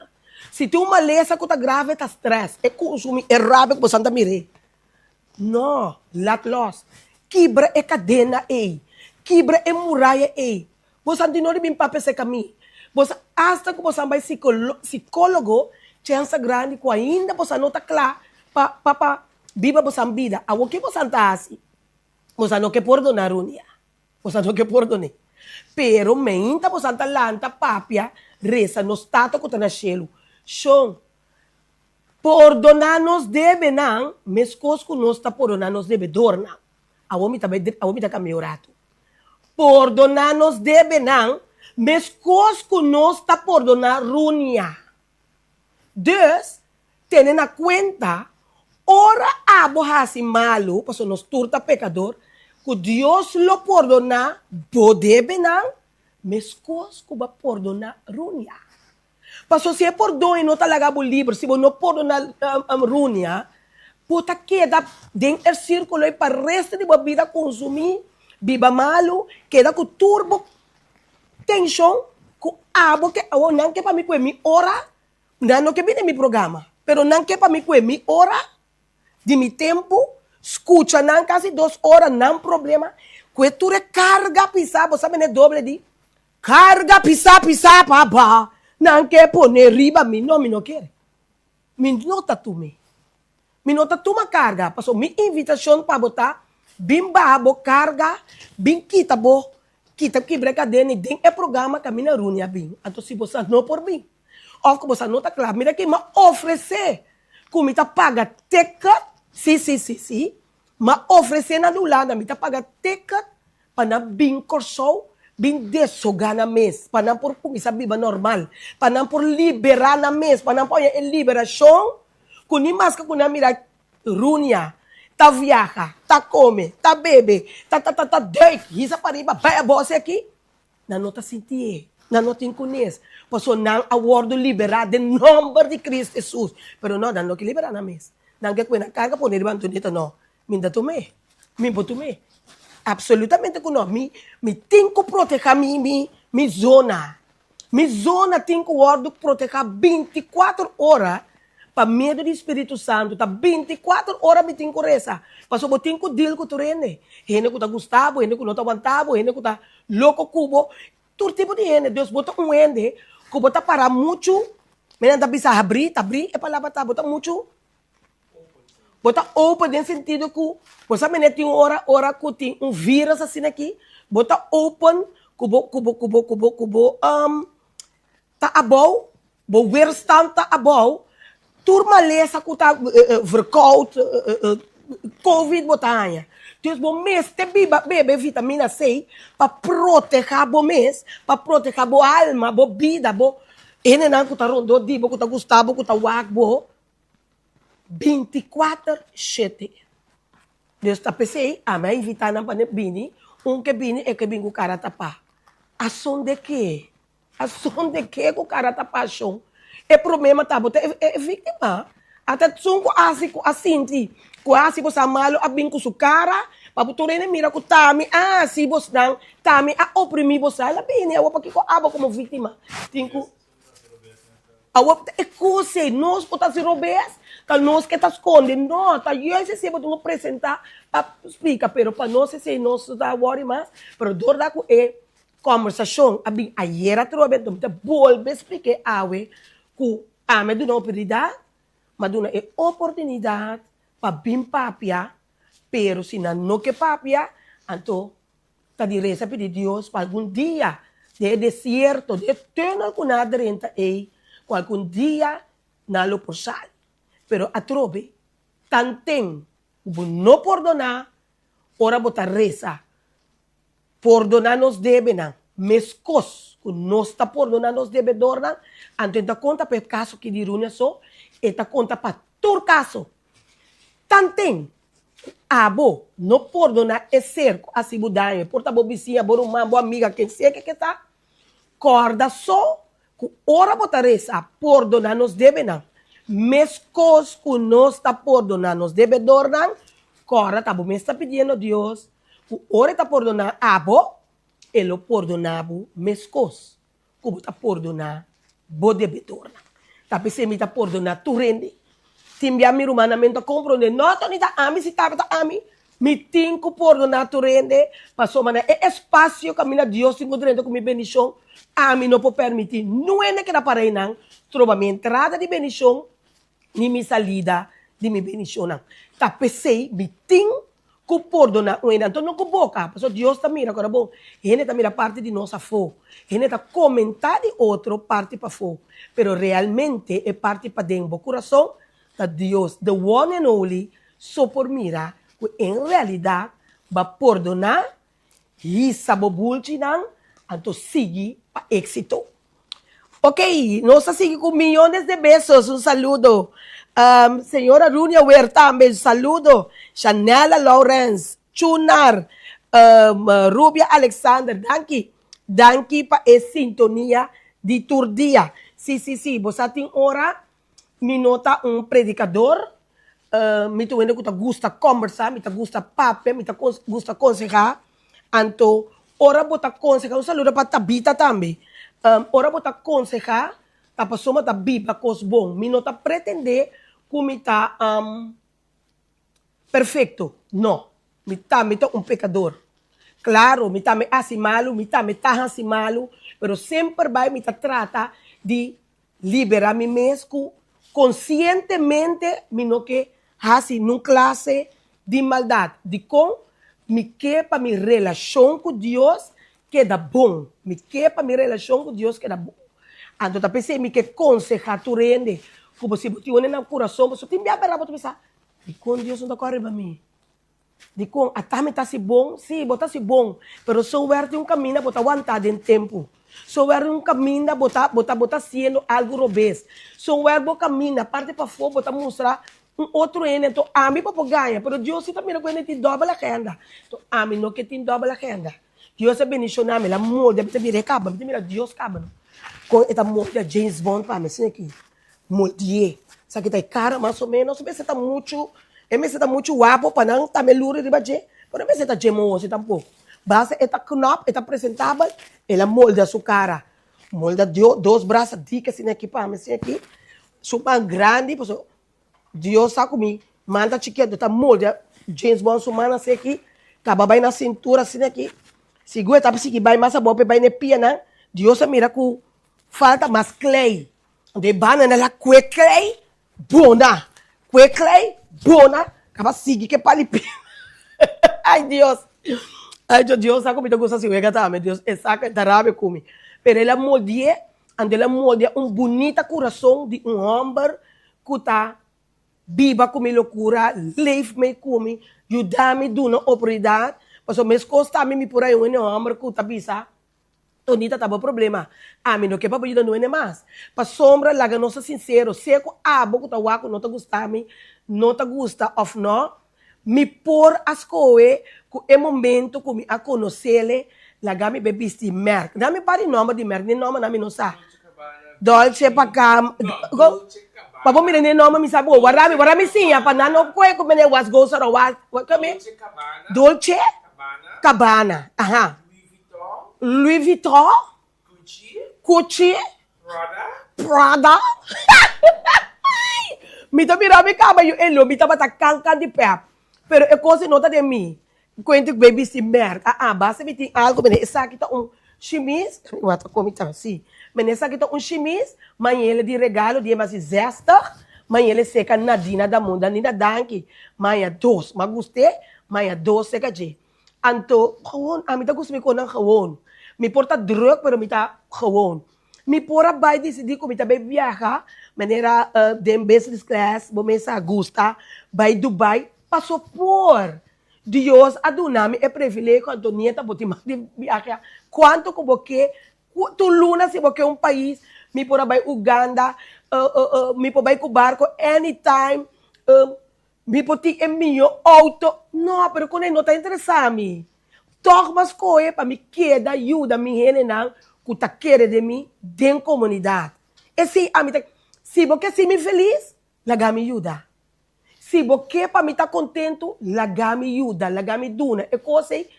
Si tin un malesa ku ta grave ta strès, e kunsumí, e rabia ku bosan ta mir'é. No, lat lòs. Kibra e kadena ei. Kibra e muraya ei. Bosan tin no di bin papia serka mi. Bosan, asta ku bosan bai sikólogo, chensa grandi ku ainda bosan no ta kla pa pa pa biba bosan bida. Awor ke bosan ta hasi? Bosan no ke pordoná Runia. Bosan no ke pordon'é. Pero meinta bosan ta lanta papia, resa nos Tata ku ta na shelu, Shon, pordoná nos debenan meskos ku nos ta pordoná nos debedornan. Awor mi ta bai, awor mi ta kambia un ratu. Pordoná nos debenan meskos ku nos ta pordoná runia. Dus, tene na kuenta, ora abo hasi malu, pasobra nos tur ta pekador, ku Dios lo pordoná bo debenan meskos ku bo a pordoná runia. Pasobra si e pordon ei no ta laga bo liber, si bo no pordoná Runia, bo ta keda den e sírkulo ei pa resto di bo bida konsumí, biba malu, keda ku tur bo tenshon ku abo ke awor nan ke pa mi kue mi ora, nan no ke bini mi programa, pero nan ke pa mi kue mi ora di mi tempu. Skucha nan kasi dos ora nan problema ku e tur e karga pisá bo sa mene doble di karga pisá pisá pa ba nan ke pone riba mi no mi no kere mi no ta tum'é mi no ta tuma karga pasobra mi invitashon pa bo ta bin baha bo karga bin kita bo kita kibra e kadena i den e programa kaminda Runi a bin anto si bo sa no por bin òf ku bo sa no ta kla mira ki mi a ofresé Ku mi ta paga ticket, si, si, si, si, m'a ofresé nan di Hulanda, mi ta paga ticket pa nan bin Kòrsou, bin deshogá nan mes, pa nan por kuminsá biba normal, pa nan por liberá nan mes, pa nan por haña e liberashon ku ni maske ku nan mira Runia ta viaha, ta kome, ta bebe, ta ta ta ta duik, hisa pariba, bai abou esaki, Nan no ta sintié, nan no tin kunes, pasobra nan a wòrdu liberá den nòmber di Kristu Hesus. Pero no, nan no ke liberá nan mes. Nan ke kue nan karga pone riba Antonieta. No, mi no ta tum'é. Mi por tum'é. Apsolutamente ku no. Mi, mi tin ku protehá mi, mi, mi zona. Mi zona tin ku wòrdu protehá binti kuater ora pa medio di Spiritu Santu. Ta binti kuater ora mi tin ku resa. Pasobra bo tin ku deal ku tur hende. Hende ku ta gusta bo, hende ku no ta wanta bo, hende ku ta loko ku bo. Tur tipo di hende. Dus bo ta un hende ku bo ta para muchu, mi nan ta bisa habrí, ta habrí e palabra ta, bo ta muchu, bo ta open den sentido ku bo sa mene tin un ora, ora ku tin un virus asina aki, bo ta open ku bo, ku bo, ku bo, ku bo, ku bo ta abou, bo weerstand ta abou, tur malesa ku ta verkoud, covid bo ta haña. Dus bo mester biba bebe vitamina C pa proteha bo mes, pa proteha bo alma, bo bida, bo hendenan ku ta rondó di bo, ku ta gusta bo, ku ta wak bo. Binti kuater shete. Dus ta p'esei ami a invitá nan pa nan bini, un ke bini e ke bin ku kara tapá. A son de ke? A son de ke ku kara tapá shon? E problema ta bo ta e víktima. Ata esun ku a hasi ku a sinti ku a hasi bosan malu a bin ku su kara pa bo tur hende mira ku t'ami a hasi bosnan, t'ami a oprimí bosan. El a bini awor pakiko abo komo víktima tin ku. Awor ta e kos ei, nos ku ta hasi robes, ta nos ke ta skonde. No, ta juist esei bo tin ku presentá pa splika, pero pa nos esei nos no ta wòri mas. Pero dor da ku e kòmbersashon a bin ayer atrobe, anto mi ta bolbe splik'é awe ku ami a duna oportunidat, mi a duna e oportunidat pa bin papia, pero si nan no ke papia, anto Ta di resa pidi Dios pa algun dia den e desierto, den e tunnel ku nan a drenta ei, ku algun dia nan lo por sali. Pero atrobe, tanten ku bo no pordoná ora bo ta resa, pordoná nos debenan meskos ku nos ta pordoná nos debedornan, anto e no ta konta pa e kaso ki di Runia so, e ta konta pa tur kaso. Tanten ku abo no pordoná e ser ku a hasi bo daño, por ta bo bisiña, bo ruman, bo amiga, ken sea ke ke ta, kòrda so ku ora bo ta resa, pordoná nos debenan, meskos ku nos ta pordoná nos debedornan, kòrda ta bo mes ta pidiendo Dios ku ora e ta pordoná abo, e lo pordoná bo meskos. ku bo ta pordoná bo debedornan. Ta p'esei mi ta pordoná tur hende. Tin bia mi rumannan mi no ta komprondé, No, Tony, ta ami si tabata ami. Mi tin ku pordoná tur hende, pasobra na e espasio kaminda Dios tin ku drenta ku mi bendishon, ami no por permití niun hende keda para einan troba mi entrada di bendishon ni mi salida di mi bendishonnan. Ta p'esei mi tin ku pordoná un hende. Anto no ku boka, pasobra Dios ta mira ku ora bon. Hende ta mira parti di nos afó. Hende ta komentá di otro parti pafó. Pero realmente e parti paden bo kurason ta Dios, the one and only, so por mira ku en realidat bo a pordoná, hisa bo bulchinan, anto sigui pa éksito. Ok, nos ta sigui ku miyones de besos, un saludo. Señora Runia Weer tambe, un saludo. Shanella Lawrence, Chunar, Rubia Alexander, danki. Danki pa e sintonia di tur dia. Si, si, si, bo sa tin ora mi no ta un predicador, mi ta un hende ku ta gusta kombersá, mi ta gusta papia, mi ta gusta konsehá. Anto ora bo ta konsehá, un saludo pa Tabita tambe, ora bo ta konsehá ta pasobra ta biba kos bon. Mi no ta pretendé ku mi ta. Perfekto? No. Mi tambe ta un pekador. Klaro, mi tambe hasi malu, mi tambe ta hasi malu, pero semper bai mi ta trata di liberá mi mes ku konsientemente mi no ke hasi nun klase di maldat. Dikon? Mi ke pa mi relashon ku Dios keda bon. Mi ke pa mi relashon ku Dios keda bon. Anto ta p'esei mi ke konsehá tur hende ku bo si bo tin un na kurason, pasobra tin bia bèrdat bo ta pensa, Dikon Dios no ta kòrda riba mi? Dikon ata mi ta hasi bon? Sí, bo ta hasi bon, pero sower tin un kaminda bo ta wantá den tempu. Sower un kaminda bo ta bo ta bo ta hasiendo algu robes. Sower bo kaminda parti pafó bo ta mustra un otro hende, anto ami bo por gaña, pero Dios sí ta mira ku hende tin dòbel agenda. Anto ami no ke tin dòbel agenda. Dios a bendiciona mi, el a moldia, mi ta mira e caba, mi ta mira Dios caba no. Con e ta moldia James Bond pa mi, asina aki, moldi'e. Esaki ta e cara mas o menos, e mester ta mucho, e mester ta mucho wapo pa nan tambe luri riba dje, pero e mester ta djemoso tampoco. Basta e ta knap, e ta presentabel, el a moldia su cara. Moldia dos brasa dik asina aki pa mi, asina aki, su man grandi, pasobra Dios sa ku mi man ta chikitu ta moldia James Bond su man asina aki, kaba bai na sintura asina aki, sigur e ta sigui bai mas abou pa e bai na e pianan, Dios a mira ku falta mas klei, anto e banda nan la kue klei bona, kue klei bona, kaba sigui ke pali pia, ay Dios, ay Dios sa ku mi ta gusta hasi wega tambe, Dios e sa ku e ta rabia ku mi, pero el a moldi'é, anto el a moldia un bunita kurason di un hòmber ku ta biba ku mi lokura, leef mei ku mi, yuda mi duna oportunidat, pasobra meskos tambe mi por haña un hende hòmber ku ta bisa, Tonita ta bo problema, ami no ke pa bo yuda no hende mas. Pasobra laga nos ta sinsero, sea ku abo ku ta wak ku no ta gusta mi, no ta gusta òf no, mi por a skohe ku e momento ku mi a konosele, laga mi be bisti mèrk. Nan mi pari nòmber di mèrk, ni nòmbernan mi no sa. Dolce pa cam pa bo mira ne nomber mi sa bo wara mi wara mi siña pa nan no koe ku mene was goes ora was kome Dolce Cabana aha Louis Vuitton Gucci Prada mi ta mira mi kaba yu elo mi tabata kankan di pèp pero e kos ei no ta den mi Kuenti ku bay bisti merk. Aa, basta mi tin algu, mene esaki ta un shimis, wak ta komi ta, si, mene esaki ta un shimis, mañele di regalo di e masi zestig, mañele seka Nadina Damun, Danina danki, maña dos, m'a gust'é, maña dos seka dje. Anto, gewoon, ami ta gusta mi konan gewoon. Mi por ta druk, pero mi ta gewoon. Mi por a bai disidí ku mi ta bai biaha, manera den business class, bo mes a gusta bai Dubai, paso por. Dios a duna mi e privilegio, Antonieta, bo tin mas di biaha kuantu ku bo ke, tur luna si bo ke un pais, mi por a bai Uganda, mi por bai ku barko anytime, mi por tin e mihó outo, no, pero ku no ta interesá mi. Tòg mi a skohe pa mi keda yuda mi hendenan ku ta kere den mi den komunidat. Esei ami ta, si bo ke si mi felis, laga mi yuda. Si bo ke pa mi ta kontentu, laga mi yuda, laga mi duna. E kos ei,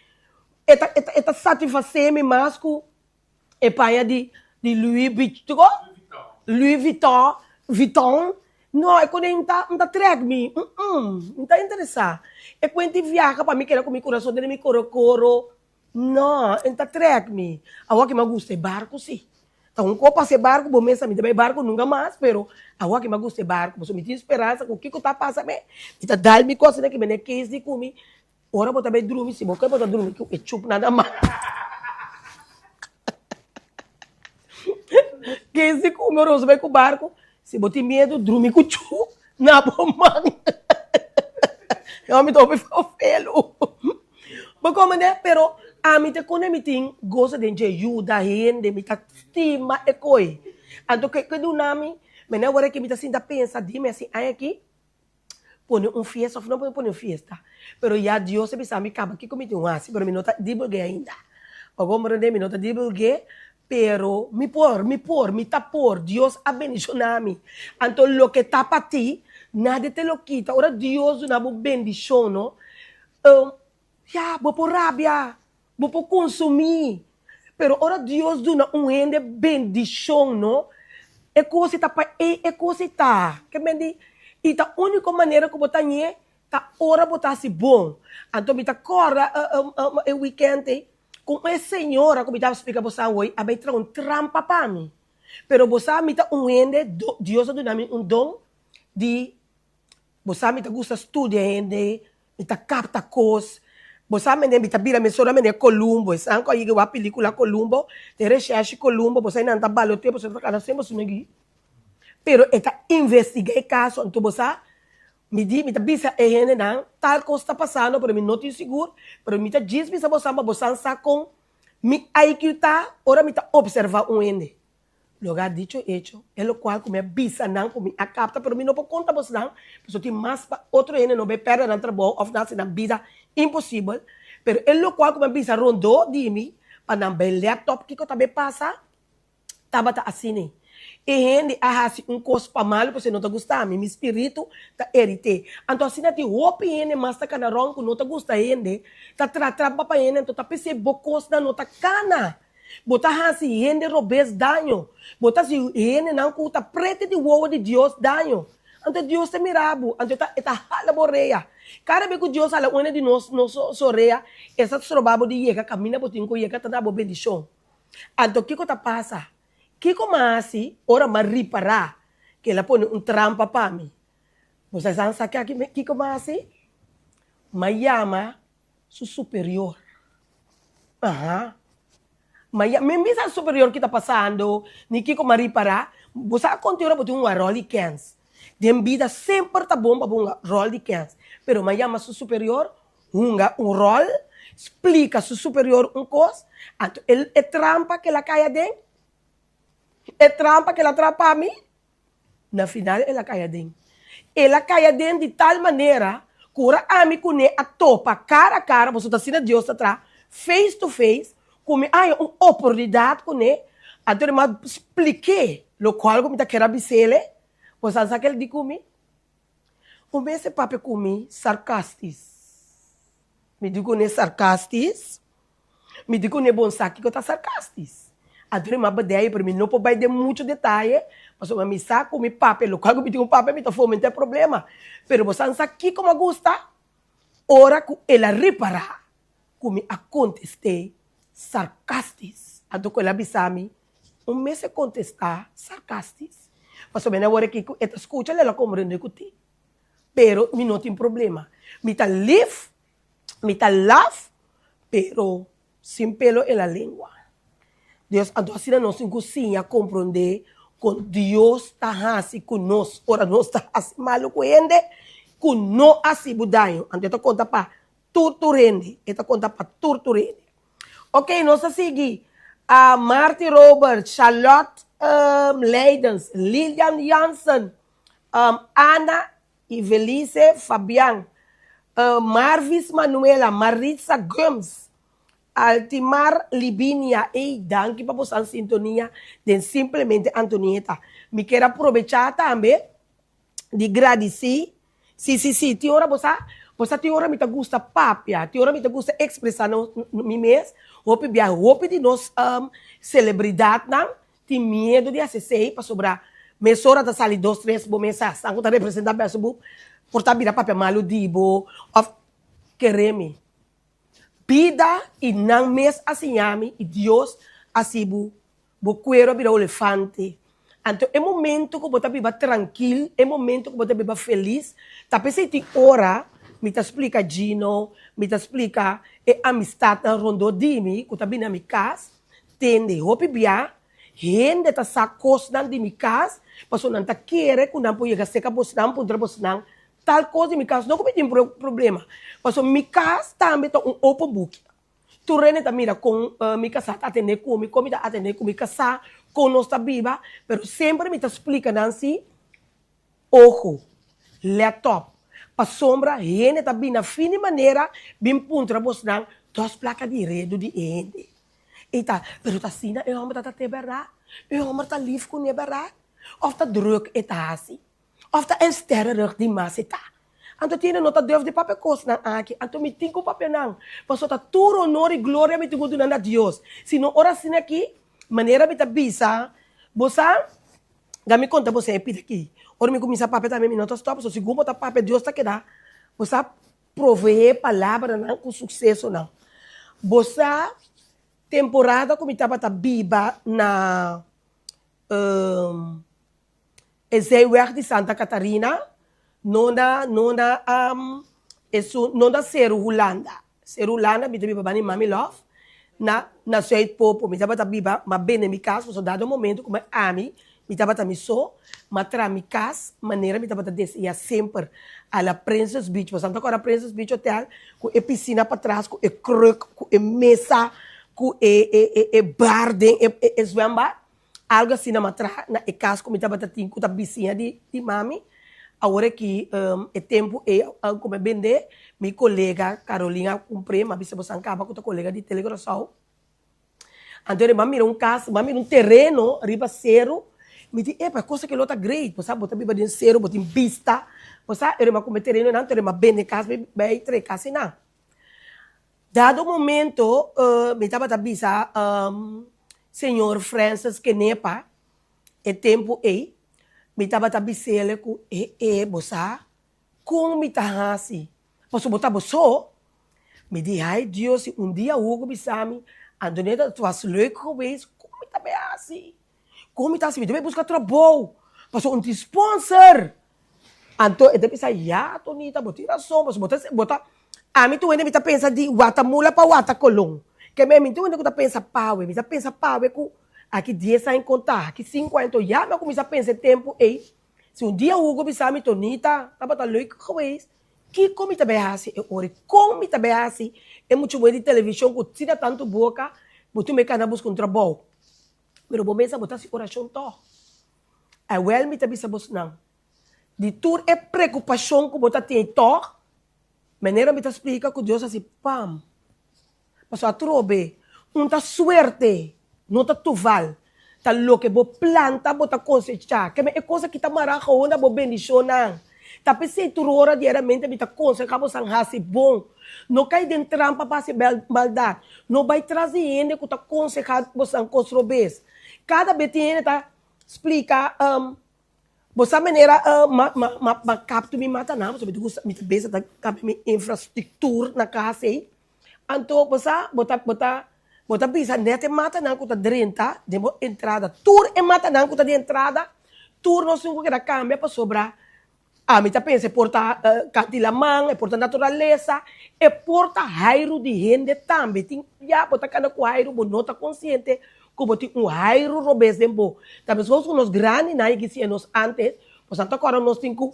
e ta, e ta, e ta satisfasé mi mas ku e paña di, di Louis Vuitton, Louis Vuitton, Vuitton. No, e kos ei no ta, no ta trèk mi, um-um, mi ta interesá. E kuenti viaha pa mi keda ku mi kurason den mi korokoro. No, e ta trek mi. Awor ki mi a gusta e barco si. Ta un cos pasa e barco, bo mesa mi ta bay barco nunca mas, pero awor ki mi a gusta e barco, pasobra mi tin speransa cu kico ta pasa me, mi ta dal mi cosnan ki mene case di cu mi, ora bo ta bay drumi, si bo ke bo ta drumi cu e chup nada mas. Case di cu mi ora bo ta bay cu barco, si bo tin miedo, drumi cu chup na bo man. Mi ta hopi fofelo. Bo komende? Pero ami ta kone mi tin goso den dje yuda hende, mi ta stima e koi. Anto ke ke duna mi, mene awor aki mi ta sinta pensa dime asi aña aki pone un fiesta of no pone un fiesta. Pero ya Dios a bisa mi kaba kiko mi tin un hasi, pero mi no ta dibulge ainda. Bo komprende? Mi no ta dibulge, pero mi por, mi por, mi ta por. Dios a bendiciona mi. Anto loke ta pa ti, nadie te lo kita. Ora Dios duna bo bendicion no, Ya, bo por rabia, bo por consumí, pero ora Dios duna un hende bendicion, no, e cos ei ta pa ei, e cos ei ta. Ke men di, i ta unico manera cu bo ta ñe. Ta ora bo ta hasi bon. Anto mi ta kòrda e weekend ei ku e señora ku mi tabata splika bo sa awor a bai traha un trampa pa mi. Pero bo sa mi ta un hende, Dios a duna mi un don di Bo sa mi ta gusta studia hende, mi ta kapta kos. Bo sa mende mi ta bira mesora mende Columbo, esnan ku a yega wak pelikula Columbo, den reshèrshi Columbo, bo sa nan ta balotea bo sa ta kada semper su negi. Pero e ta investigá e kaso, anto bo sa mi di mi ta bisa e hendenan tal kos ta pasando pero mi no tin sigur, pero mi ta djis bisa bosan pa bosan sa kon mi IQ ta ora mi ta opservá un hende. Loga dicho hecho, e locual cu mi a bisa nan cu mi a capta, pero mi no por conta bosnan, pasobra tin mas pa otro hende no bay perde nan trabou of nan haci nan bida imposibel, pero e locual cu mi a bisa rondó di mi pa nan bay let op kico ta bay pasa, tabata asina. E hende a haci un cos pa malo pasobra e no ta gusta mi, mi spiritu ta erite. Anto asina tin hopi hende mas ta cana rond cu no ta gusta hende, ta tra trampa pa hende, anto ta p'esey bo cosnan no ta cana. Bo ta hasi hende robes daño. Bo ta hasi hendenan ku ta prete di wowo di Dios daño. Anto Dios ta mira bo, anto e ta hala bo orea. Kada bes ku Dios hala un hende di nos nos orea, e sa stroba bo di yega kaminda bo tin ku yega ta da bo bendishon. Anto kiko ta pasa? Kiko m'a hasi ora m'a ripará ku el a pone un trampa pa mi? Bo sa sa kiko m'a hasi? M'a yama su superior. Aha. Ma ya, mi bisa superior ki ta pasando, ni kiko m'a ripará. Bo sa konta ora bo tin un ròl di kèns. Den bida semper ta bon pa bo hunga ròl di kèns. Pero m'a yama su superior, hunga un ròl, splika su superior un kos, anto el e trampa ku el a kai aden, e trampa ku el a traha pa mi, Na final el a kai aden. El a kai aden di tal manera ku ora ami kuné a topa kara a kara, pasobra ta asina Dios ta traha, face to face, ku mi a haña un oportunidat kuné, anto mi a splik'é lokual ku mi ta kere a bis'el, bo sa sa ke el di ku mi? Un bes e papia ku mi sarkastis. Mi di kuné sarkastis? Mi di kuné bon sa kiko ta sarkastis. Anto mi a bedei pero mi no por bai den muchu detaye pasobra mi sa ku mi papia lokual ku mi tin ku papia mi ta fomentá e problema. Pero bo sa sa kiko mi a gusta? Ora ku el a ripará ku mi a kontest'é sarkastis. Anto ku el a bisa mi un mester kontestá sarkastis pasobra mi a wòrdu aki ku e ta skucha el a komprendé ku tin. Pero mi no tin problema. Mi ta lif. Mi ta laf, pero sin pelo en la lengua. Dios, anto asina nos tin ku siña komprondé kon Dios ta hasi ku nos ora nos ta hasi malu ku hende ku no hasi bo daño. Anto e ta konta pa tur tur hende, e ta konta pa tur tur hende. Ok, nos ta sigui. Marty Robert, Charlotte Leidens, Lilian Jansen, Ana Ivelise Fabian, Marvis Manuela, Maritza Gumbs, Altimar Libinia, ey danki pa bosan sintonia den Simplemente Antonieta. Mi kier a probecha tambe di gradici, si si si, tin ora bo sa, bo sa tin ora mi ta gusta papia, tin ora mi ta gusta expresa mi mes, hopi bia hopi di nos celebridadnan Tin miedu di hasi esei pasobra mesora ta sali dos tres bo mesa esnan ku ta representá Beelzebub por ta bira papia malu di bo òf kere mi. Bida i nan mes a siña mi i Dios a hasi bo bo kueru a bira olefante. Anto e momento ku bo ta biba trankil, e momento ku bo ta biba felis, ta p'esei tin ora mi ta splika Gino, mi ta splika e amistatnan rondó di mi ku ta bini na mi kas, Tende, hopi bia hende ta sa kosnan di mi kas, pasobra nan ta kere ku nan por yega serka bosnan, puntra bosnan tal kos di mi kas. No ku mi tin problema, pasobra mi kas tambe ta un open boek. Tur hende ta mira kon mi kasá ta atendé ku mi, kon mi ta atendé ku mi kasá, kon nos ta biba, pero semper mi ta splika nan si Ojo, let op, pasobra hende ta bini na fin di manera bin puntra bosnan dos plaka di redu di e hende. I ta, pero ta asina e homber ta trat'é bèrdat? E homber ta lif kuné bèrdat? Òf ta drùk e ta hasi? Òf ta enstèrerug di mas e ta? Anto tin hende no ta durf di papia kosnan aki, anto mi tin ku papia nan, pasobra ta tur honor i gloria mi tin ku duna na Dios. Si no ora asina aki, manera mi ta bisa, bo sa, Ga mi konta boso e pida aki. Ora mi kuminsá papia tambe mi no ta stòp, pasobra segun bo ta papia Dios ta keda. Bo sa proveé palabranan ku suksesonan. Bo sa temporada ku mi tabata biba na e zijweg di Santa Catarina, no na no na esun no na Seru Hulanda. Seru Hulanda mi ta biba banda di Mami Love na na Zuidpopo. Mi tabata biba, m'a bende mi kas pasobra dado momento ku ami mi tabata mi so, m'a traha mi kas manera mi tabata desea semper a la Princess Beach. Boso ta kòrda Princess Beach Hotel ku e pisina patras, ku e kruk, ku e mesa, ku e e e bar den e e zwembad? Algo asina m'a traha na e kas ku mi tabata tin ku ta bisiña di di mami. Awor aki e tempu ei ku mi a bende, mi kolega Carolina a kumpr'é, m'a bisa boso a kaba ku ta kolega di Tele Curaçao. Anto m'a mira un kas, m'a mira un tereno riba seru, mi di epa e kos aki lo ta great, bo sa bo ta biba den seru, bo tin bista, bo sa, ora mi a kumpra e tereno einan, anto mi a bende e kas, mi bai traha e kas einan. Dado momento mi tabata bisa señor Francis Kenepa e tempu ei, mi tabata bis'el ku e e bo sa kon mi ta hasi pasobra bo ta bo so. Mi di hay Dios si un dia Hugo bisa mi Antonieta het was leuk geweest kon mi ta bay hasi? Kon mi ta hasi? Mi ta bay buska trabou pasobra un tin sponsor. Anto e ta bisa ya Tonita bo tin rason pasobra bo ta bo ta ami tur hende mi ta pensa di wata mula pa wata kolon ke mi tur hende ku ta pensa pawe mi ta pensa pawe ku aki dies aña konta aki sinku aña enton ya mi a kuminsa pensa e tempu ei si un dia Hugo bisa mi Tonita tabata leuk geweest kiko mi ta bai hasi e ora kon mi ta bai hasi e mucha muher di televishon ku asina tantu boka bo tin mei kana buska un trabou pero bo mesa bo ta hasi orashon tog awel mi ta bisa bosnan. Di tur e preokupashon ku bo ta tin tòg, manera mi ta splika ku Dios hasi pam. Pasobra atrobe, un ta suerte, no ta toval. Ta loke bo planta bo ta kosechá. Keme e kos aki ta mará gewoon na bo bendishonnan. Ta p'esei tur ora diariamente mi ta konsehá bosan hasi bon. No kai den trampa pa hasi maldat. No bai tras di hende ku ta konsehá bosan kos robes. Kada be tin hende ta splika. Bo sa manera ma ma ma ma kaptu mi mata nan pasobra mi ta gusta mi ta beza ta kambia mi infrastructuur na kas ei anto bo sa bo ta bo ta bo ta bisa net e matanan ku ta drenta den bo entrada tur e matanan ku ta den entrada tur nos tin ku keda kambia pasobra ami ta pensa e por ta kanti laman e por ta naturalesa e por ta hairu di hende tambe tin ya bo ta kanda ku hairu bo no ta konsiente Ku bo tin un hairu robes den bo. Ta meskos ku nos grandinan i kisi'e nos antes, bo sa ta kòrda nos tin ku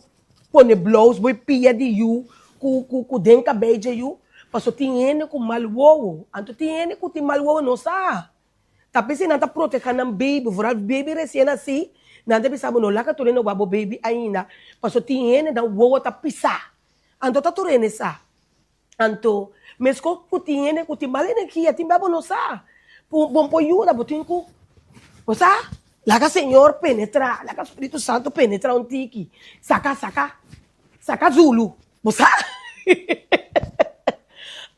pone blous bo e pia di yu ku ku ku den kabei dje yu, pasobra tin hende ku mal wowo. Anto tin hende ku tin mal wowo no sa. Ta p'esei nan ta protehá nan beibi, foral beibi resien nasí, nan ta bisa bo no laga tur hende wak bo beibi ainda, pasobra tin hende nan wowo ta pisá. Anto ta tur hende sa. Anto, meskos ku tin hende ku tin mal energia, tin bia bo no sa. Bo bo por yuda, bo tin ku, bo sa, laga Señor penetrá, laga Spiritu Santu penetrá un tiki, saka, saka, saka zulu, bo sa.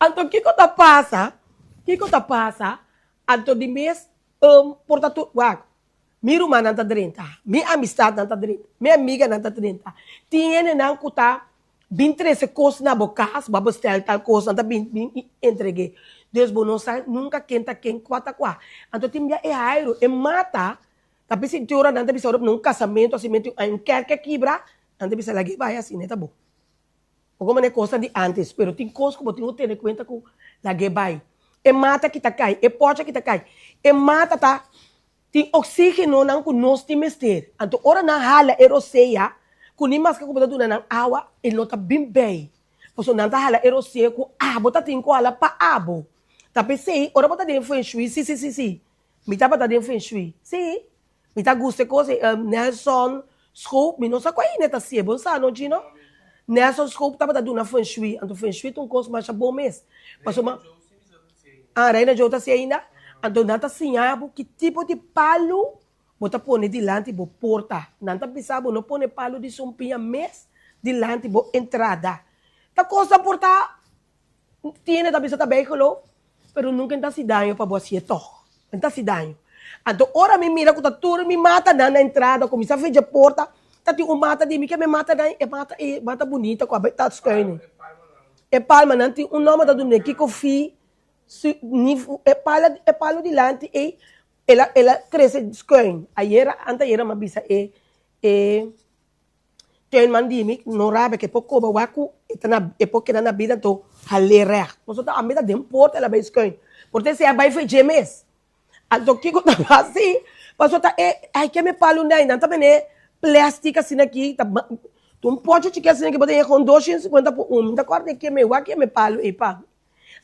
Anto kiko ta pasa, kiko ta pasa, anto di mes por ta tur, wak, mi rumannan ta drenta, mi amistatnan ta drenta, mi amiganan ta drenta, tin hendenan ku ta Bin trese kos na bo kas, bo a bestel tal kos, nan ta bin bin i entreg'é. Dus bo no sa nunka ken ta ken, kua ta kua. Anto tin bia e hairu, e mata, ta bisa i ora nan ta bisa ora na un kasamentu hasimentu un kèrke a kibra, nan ta bisa lag'é bai asina e ta bo. Bo komo na e kosnan di ántes, pero tin kos ku bo tin ku tene kuenta ku lag'é bai. E mata ki ta kai, e pòcha ki ta kai, e mata ta Tin oxigenonan ku nos tin mester. Anto ora nan hala e rosea, ku ni maske ku bo ta duna nan awa, e no ta bin bei. Pasobra nan ta hala e rosea ku abo ta tin ku hala pa abo. Ta p'esei, ora bo ta den feng shui, si, si, si, si, mi tabata den feng shui, si, mi ta gusta e kos ei, Nelson Schoop, mi no sa ku ainda e ta hasié, bo sa no, Gino? Nelson Schoop tabata duna feng shui, anto feng shui ta un kos masha bon mes. Pasobra. Ah, Reina Joe ta hasi ainda? Anto nan ta siña bo ki tipo di palu bo ta pone dilanti bo porta. Nan ta bisa bo no pone palu di sumpiña mes dilanti bo entrada. Ta kosta por ta tiene ta bisa ta bijgeloof, pero nunca ta hasi daño pa bo hasié tog. No ta hasi daño. Anto ora mi mira ku ta tur mi matanan na entrada, kuminsá fecha porta, ta tin un mata di mi ke mi matanan e mata e mata bunita ku a bai ta skuini. E palmanan tin un nòmber ta dun'é kiko fi su ni e pala e palu dilanti ei el a el a krese skuin. Ayera antayera mi a bisa e e tuinman di mi no rabia ke por koba wak ku e ta na e por keda na bida anto hal'é règt. Pasobra ta ami ta den porta el a bai skuin. Por ta esei a bai for dje mes. Anto kiko ta hasi? Pasobra ta e ai ke mi palu ndai nan ta bene plastic asina aki ta un pochi chiki asina aki bo ta yega un 250 por un mi ta kòrda ke mi wak ke mi palu ei pa mi.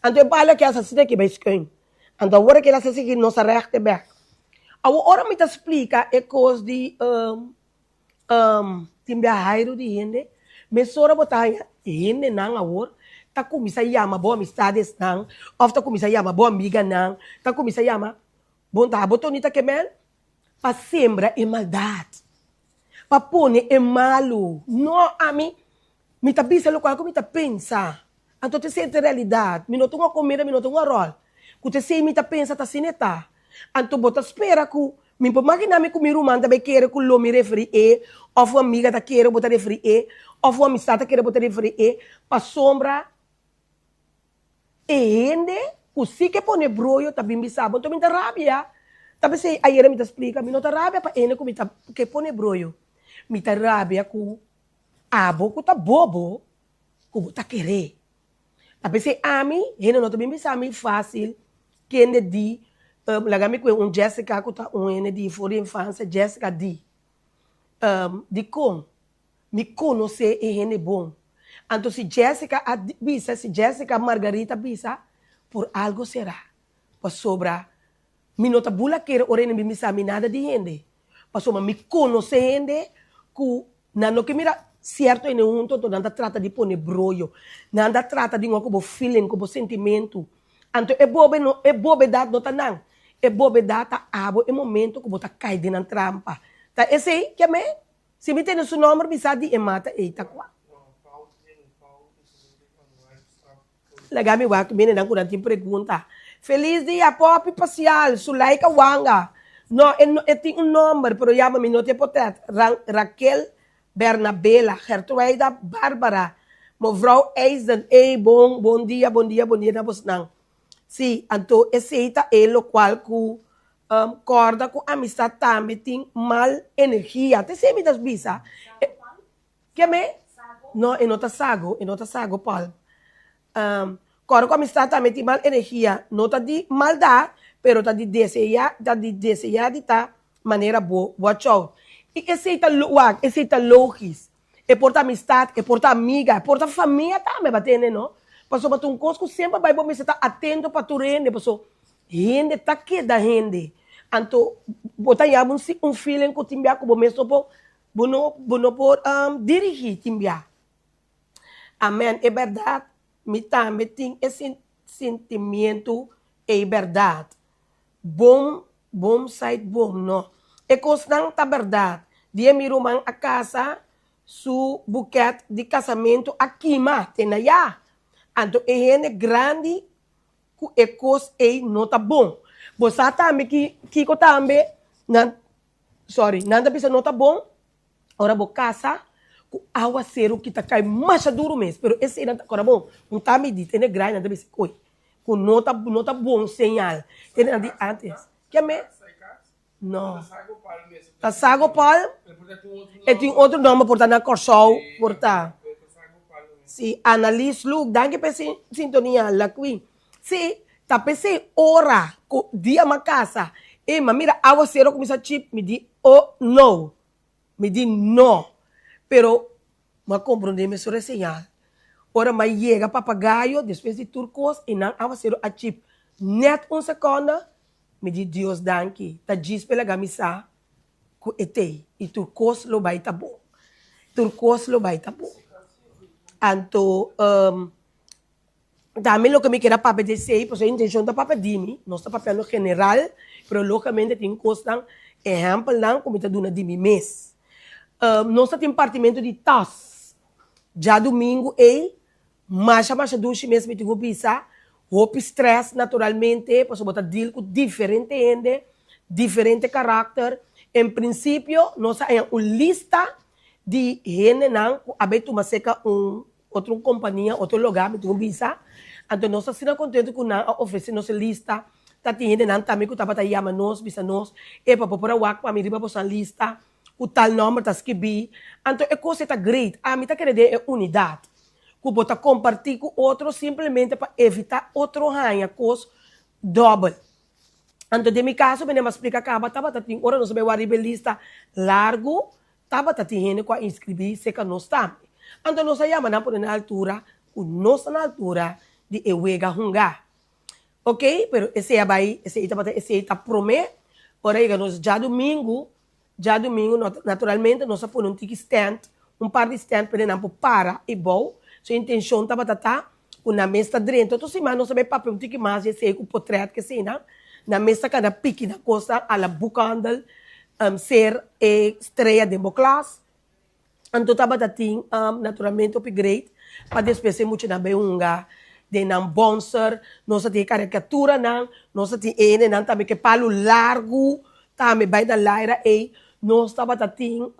Anto e palu aki a asina aki bai skuin. Anto awor ke el a hasi aki nos a règt e bèk. Awor ora mi ta splika e kos di Tin bia hairu di hende, mesora bo ta haña hendenan awor ta kuminsá yama bo amistadesnan òf ta kuminsá yama bo amiganan, ta kuminsá yama bo ta bo Tonita Kemel pa sembra e maldat, pa pone e malu. No, ami Mi ta bisa lokual ku mi ta pensa. Anto ta esei ta realidat. Mi no ta un akomeda, mi no ta un aròl. Ku ta esei mi ta pensa ta asina e ta. Anto bo ta spera ku mi por maginá mi ku mi ruman ta bai kere ku lo mi referí e, òf un amiga ta kere bo ta referí e, òf un amistat ta kere bo ta referí e, pasobra e hende ku si ke pone broyo ta bin bisa bo. Anto mi ta rabia. Ta p'esei ayera mi ta splika, mi no ta rabia pa hende ku mi ta ke pone broyo. Mi ta rabia ku Abo ku ta bobo ku bo ta keré. Ta p'esei ami, hende no ta bin bisa mi fásil kende di, laga mi kue un Jessica ku ta un hende di for di infansia, Jessica di, dikon mi konosé e hende bon. Anto si Jessica a bisa, si Jessica Margarita bisa, por algo será. Pasobra mi no ta bula kere ora hende bin bisa mi nada di hende. Pasobra mi konosé hende ku nan no ke mira sierto hende huntu, anto nan ta trata di pone broyo. Nan ta trata di hunga ku bo feeling, ku bo sentimentu. Anto e bobe no, e bobedat no ta nan. E bobedat ta abo e momento ku bo ta kai den nan trampa. Ta esei ke me, si mi tene su nòmber mi sa di e mata ei ta kua. Laga mi wak mene nan ku nan tin pregunta. Felis dia Poppy Pasial, Sulaika Wanga. No, e no e tin un nomber, pero yama mi no tin e potret. Ran Raquel Bernabela, Gertruida Barbara, mevrouw Eisden, ey bon, bon dia, bon dia, bon dia na bosnan. Si, anto esey ta e lokual ku kòrda ku amistad tambe tin mal energia. Ta esey mi ta bisa. Ke me? No, e no ta sago, e no ta sago, Paul. Kòrda ku amistad tambe tin mal energia. No ta di maldat, pero ta di deseá, ta di deseá di ta manera bo. Watch out. I esei ta, wak, esei ta logis. E por ta amistad, e por ta amiga, e por ta famia tambe, bo a tende, no? Pasobra ta un kos ku semper bai bo mester ta atento pa tur hende, paso hende ta keda hende. Anto bo ta yama un feeling ku tin bia ku bo mes no por Bo no bo no por dirigí tin bia. Amen e bèrdat mi tambe tin e sintimientu ei bèrdat. Bom bom sait bom no. E kosnan ta bèrdat. Dia mi ruman a kasa su bukèt di kasamentu a kima te na ya. Anto e hende grandi ku e kos ei no ta bon. Bo sa tambe ki kiko tambe nan Sorry, nan ta bisa no ta bon ora bo casa cu awaceru ki ta cay masha duro mes, pero esey nan ta cora bon, un ta midi tene grai nan ta bisa coy cu no ta no ta bon señal tene nan di antes. Ke me? No. Ta sago palm? E tin otro nomber por ta na Corsou por ta. Si, Annalies Luke, danki pa e sintonia, La Queen. Sí, ta p'esei ora ku dia m'a kasa i m'a mira awasero kuminsá chip, mi di, Oh, no! Mi di, No! Pero m'a komprondé mesora e señal. Ora m'a yega Papagayo, despues di tur kos, i nan awasero a chip nèt un sekònde, mi di, Dios danki, ta djis p'e laga mi sa ku e t'ei i tur kos lo bai ta bon. Tur kos lo bai ta bon. Anto, Tambe loke mi kier a papia di esei, pasobra e intencion ta papia di mi, nos ta papiando general, pero logicamente tin cosnan, ehempelnan cu mi ta duna di mi mes. Nos ta tin partimento di tas djadumingu ei, masha masha dushi mes mi tin cu bisa, hopi stress naturalmente, pasobra bo ta deal cu diferente hende, diferente karakter. En principio nos a haña un lista di hendenan cu a bay tuma cerca un. Otro kompania, otro lugá mi tin ku bisa. Anto nos ta asina kontentu ku nan a ofresé nos e lista. Ta tin hendenan tambe ku tabata yama nos, bisa nos, Epa, bo por a wak pa mi riba boso lista ku tal nòmber ta skibí. Anto e kos ei ta great. Ami ta kere den e unidat ku bo ta kompartí ku otro simplemente pa evitá otro haña kos dòbel. Anto den mi kaso, mi a splika kaba, tabata tin ora nos a bai wak riba e lista largu, Tabata tin hende ku a inskribí serka nos tambe. Anto nos a yama nan pone na altura ku nos ta na altura di e wega hungá. Oke, pero esei a bai, esei tabata esei ta promé. Ora yega nos djadumingu, djadumingu naturalmente nos a pone un tiki stènt, un par di stènt p'e nan por para i bou. Su intenshon tabata ta ku nan mes ta drenta. Otro siman nos a bai papia un tiki mas di esei ku potrèt ke eseinan. Nan mes ta kada piki nan kosnan a la boekhandel ser e strea den bo klas. Anto tabata tin naturalmente hopi great pa despues e muchanan bai hunga den nan bonser. Nos a tin e karikaturanan, nos a tin e hendenan tambe ku e palu largu tambe bai na laira ei. Nos tabata tin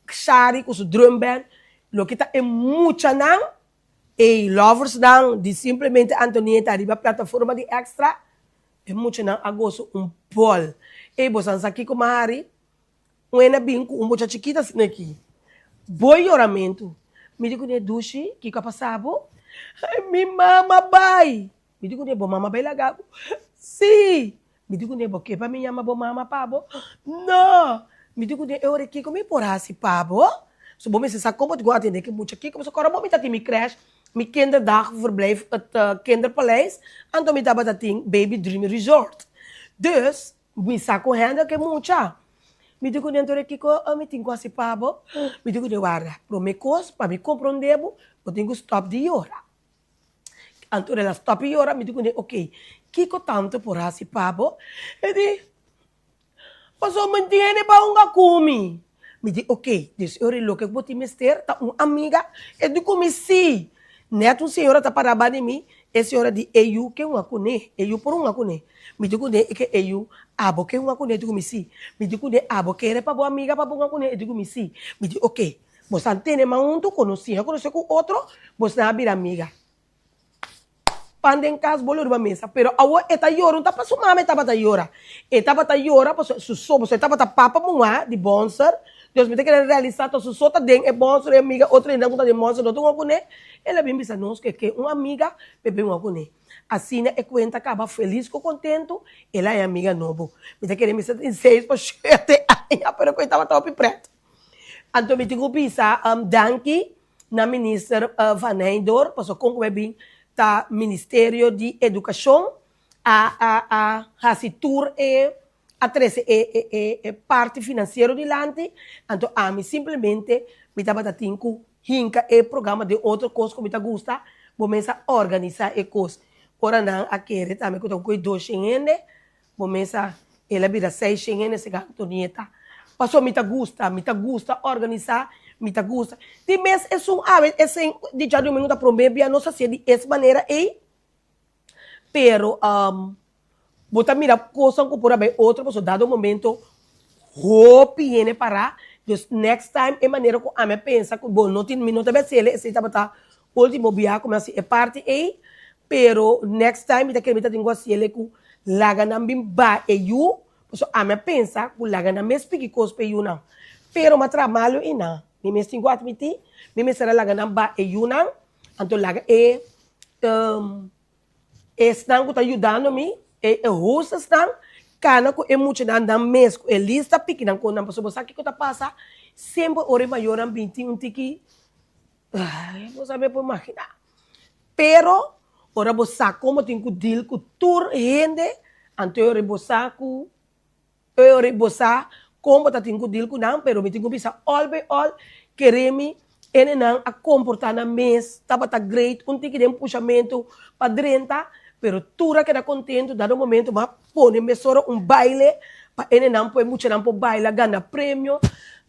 Shari ku su drumband, loke ta e muchanan, e loversnan di simplemente Antonieta riba plataforma di Extra, e muchanan a gosa un bol. Ey bosan sa kiko m'a hari? Un hende a bin ku un mucha chikita asina aki. Bo yoramentu. Mi di kuné, Dushi, kiko a pasa bo? Mi mama bai! Mi di kuné, bo mama bai laga bo? Sí! Mi di kuné, bo ke pa mi yama bo mama pa bo? No! Mi di kuné, e ora kiko mi por hasi pa bo? So bo mester sa kon bo tin ku atendé ki mucha kiko. Pasobra ora bo mi ta tin mi crèche, mi kinderdagverblijf, het kinderpaleis, anto mi tabata tin Baby Dream Resort. Dus, mi sa kon handle ku e mucha. Mi di kuné, anto ora kiko mi tin ku hasi pa bo? Mi di kuné, warda, promé kos pa mi komprondé bo, bo tin ku stòp di yora. Anto el a stop i yora, mi di kuné, ok, kiko tantu por hasi pa bo? E di, pasobra mi tin hende pa hunga ku mi. Mi di, ok, des e ora loke ku bo tin mester ta un amiga? E di ku mi, si. Nèt un señora ta pará banda di mi, e señora di, e yu ke hunga kuné, e yu por hunga kuné. Mi di kuné, e ke e yu, abo ke hunga kuné? E di ku mi, si. Mi di kuné, abo kere pa bo amiga pa bo hunga kuné? E di ku mi, si. Mi di, ok. Bosnan tene mas huntu, konosí a konosé ku otro, bosnan a bira amiga. Pan den kas, bolo riba mesa. Pero awor e ta yora, un ta pa su mama e tabata yora. E tabata yora pasobra su so, pasobra e tabata papa muhá di bònser. Dios mi ta kere realisá ta su so ta den e bònser, e amiga, otro hende ku ta den bònser no ta hunga kuné. El a bin bisa nos ku e ke un amiga pa e bin hunga kuné. Asina e kuenta kaba felis ku kontentu, el a haña amiga nobo. Mi ta kere mester tin seis pa shete aña, pero ku e tabata hopi prèt. Anto mi tin ku bisa danki na Minister Van Heydoorn pasobra kon ku bai bin ta Ministerio di Edukashon a a a hasi tur e a trese e e e e parti finansiero dilanti anto ami simplemente mi tabata tin ku hinka e programa den otro kos ku mi ta gusta bo mes a organisá e kos ora nan a kere tambe ku ta ku doshen hende Bo mesa el a bira seishen hende segun Antonieta. Paso mi ta gusta, mi ta gusta organisa, mi ta gusta. Di mes esun awe esen di djadumingu ta prome bia nos hacié di es manera ey, pero bo ta mira cosnan cu por a bay otro pasobra dado momento hopi hende para, dus next time e manera cu ami a pensa cu bo no tin mi no ta bay haciel esey tabata ultimo bia cu mi a haci e parti ey, Pero next time mi ta kere mi ta tin ku hasiel e ku laga nan bin ba e yu, pasobra ami a pensa ku laga nan mes piki kos pa e yunan. Pero mi a traha malu einan. Mi mes tin ku atmití, mi mester a laga nan ba e yunan, anto laga e esnan ku ta yudando mi, e hostesnan, kana ku e muchanan nan mes ku e lista piki nan kon nan, pasobra bo sa kiko ta pasa, semper ora e mayornan bin tin un tiki, bo sa bo por imaginá. Pero, ora bo sa kon bo tin ku deal ku tur hende, anto e ora bo sa ku, e ora bo sa kon bo ta tin ku deal ku nan, pero mi tin ku bisa all by all, kere mi enenan a komportá nan mes, tabata great, un tiki den pushamentu pa drenta, pero tur a keda kontentu, dado momento bo a pone mesora un baile pa enenan por e muchanan por baila, gana premio,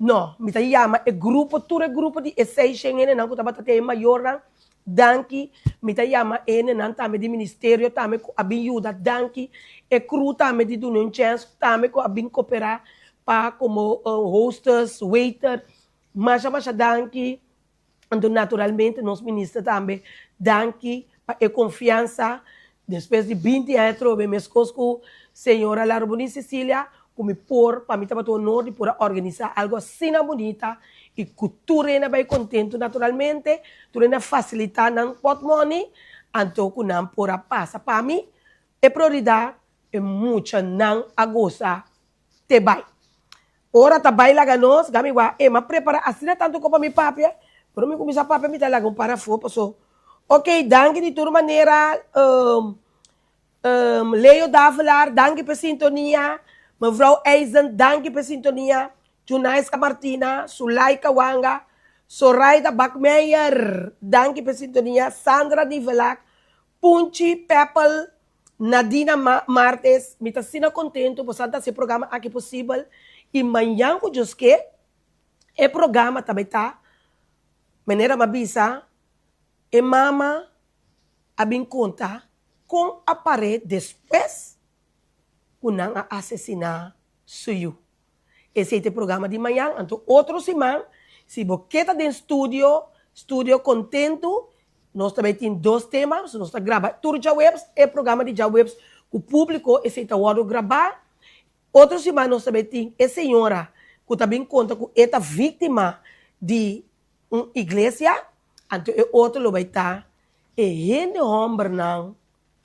no, mi ta yama e grupo, tur e grupo di e seishen enenan ku tabata tin e mayornan, Danki, mi ta yama e hendenan tambe di ministerio tambe ku a bin yuda, danki e crew tambe di duna un chèns tambe ku a bin koperá pa komo hostess, waiter, masha masha danki. Anto naturalmente nos minister tambe danki pa e confiansa despues di binti aña atrobe mescos cu señora Larubony Cecilia cu mi por pa mi tabata un honor di por a organisa algo asina bunita y cu tur hende a bay contento naturalmente tur hende a facilita nan portmoney anto cu nan por a pasa pa mi e prioridad e muchanan a gosa te bai. Ora ta bai laga nos, gami wak e m'a prepara asina tantu ko pa mi papia, pero mi kuminsá papia mi ta laga un par afó paso. Ok, danki di tur manera Leo Davelaar, danki pa e sintonia, mevrouw Eisen, danki pa e sintonia, Junaiska Martina, Sulaika Wanga, Soraida Bakmeijer, danki pa e sintonia, Sandra Nivelak, Punchi Peppel, Nadina Martes, mi ta asina contento boso a ta haci e programa aki posibel y mañan cu Dios ke e programa ta bay ta manera mi a bisa e mama a bin conta con a pare despues cu nan a asesina su yu. Esei ta e programa di mañan, anto otro siman si bo ke ta den studio, Studio Kontentu, nos ta bai tin dos tema, so nos ta graba tur djaweps, e programa di djaweps ku públiko esei ta wòrdu grabá. Otro siman nos ta bai tin e señora ku ta bin konta ku e ta víktima di un iglesia, anto e otro lo bai ta e hende hòmbernan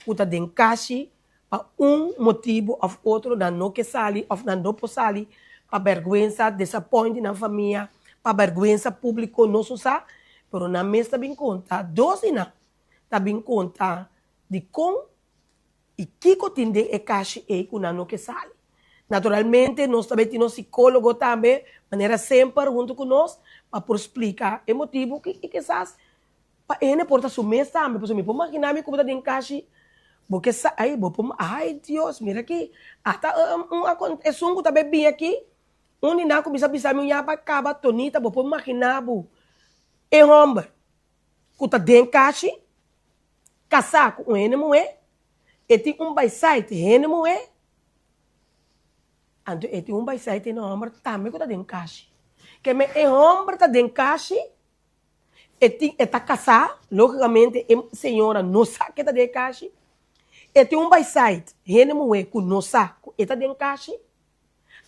ku ta den kashi pa un motibu òf otro nan no ke sali òf nan no por sali pa bèrgwensa, desapoint di nan famia, pa bèrgwensa públiko nos no sa, pero nan mes ta bin konta, dos di nan ta bin konta dikon i kiko tin den e kashi ei ku nan no ke sali. Naturalmente nos ta bai tin nos sikólogo tambe manera semper huntu ku nos pa por splika e motibu i kisas Pa e hende por ta su mes tambe, pasobra mi por magina mi ku bo ta den kashi, bo ke sa, ai bo por, ai Dios, mira aki, ata un akon, esun ku ta bai bin aki, un di nan kuminsa bisa mi un yapa kaba, Tonita, bo por magina bo e hòmber ku ta den kashi, kasá ku un hende muhé, e tin un baisait hende muhé, anto e tin un baisait hende hòmber tambe ku ta den kashi. Ke men e hòmber ta den kashi, E tin, e ta kasá, lógikamente e señora no sa ke ta den e kashi. E tin un baisait hende muhé ku no sa ku e ta den kashi.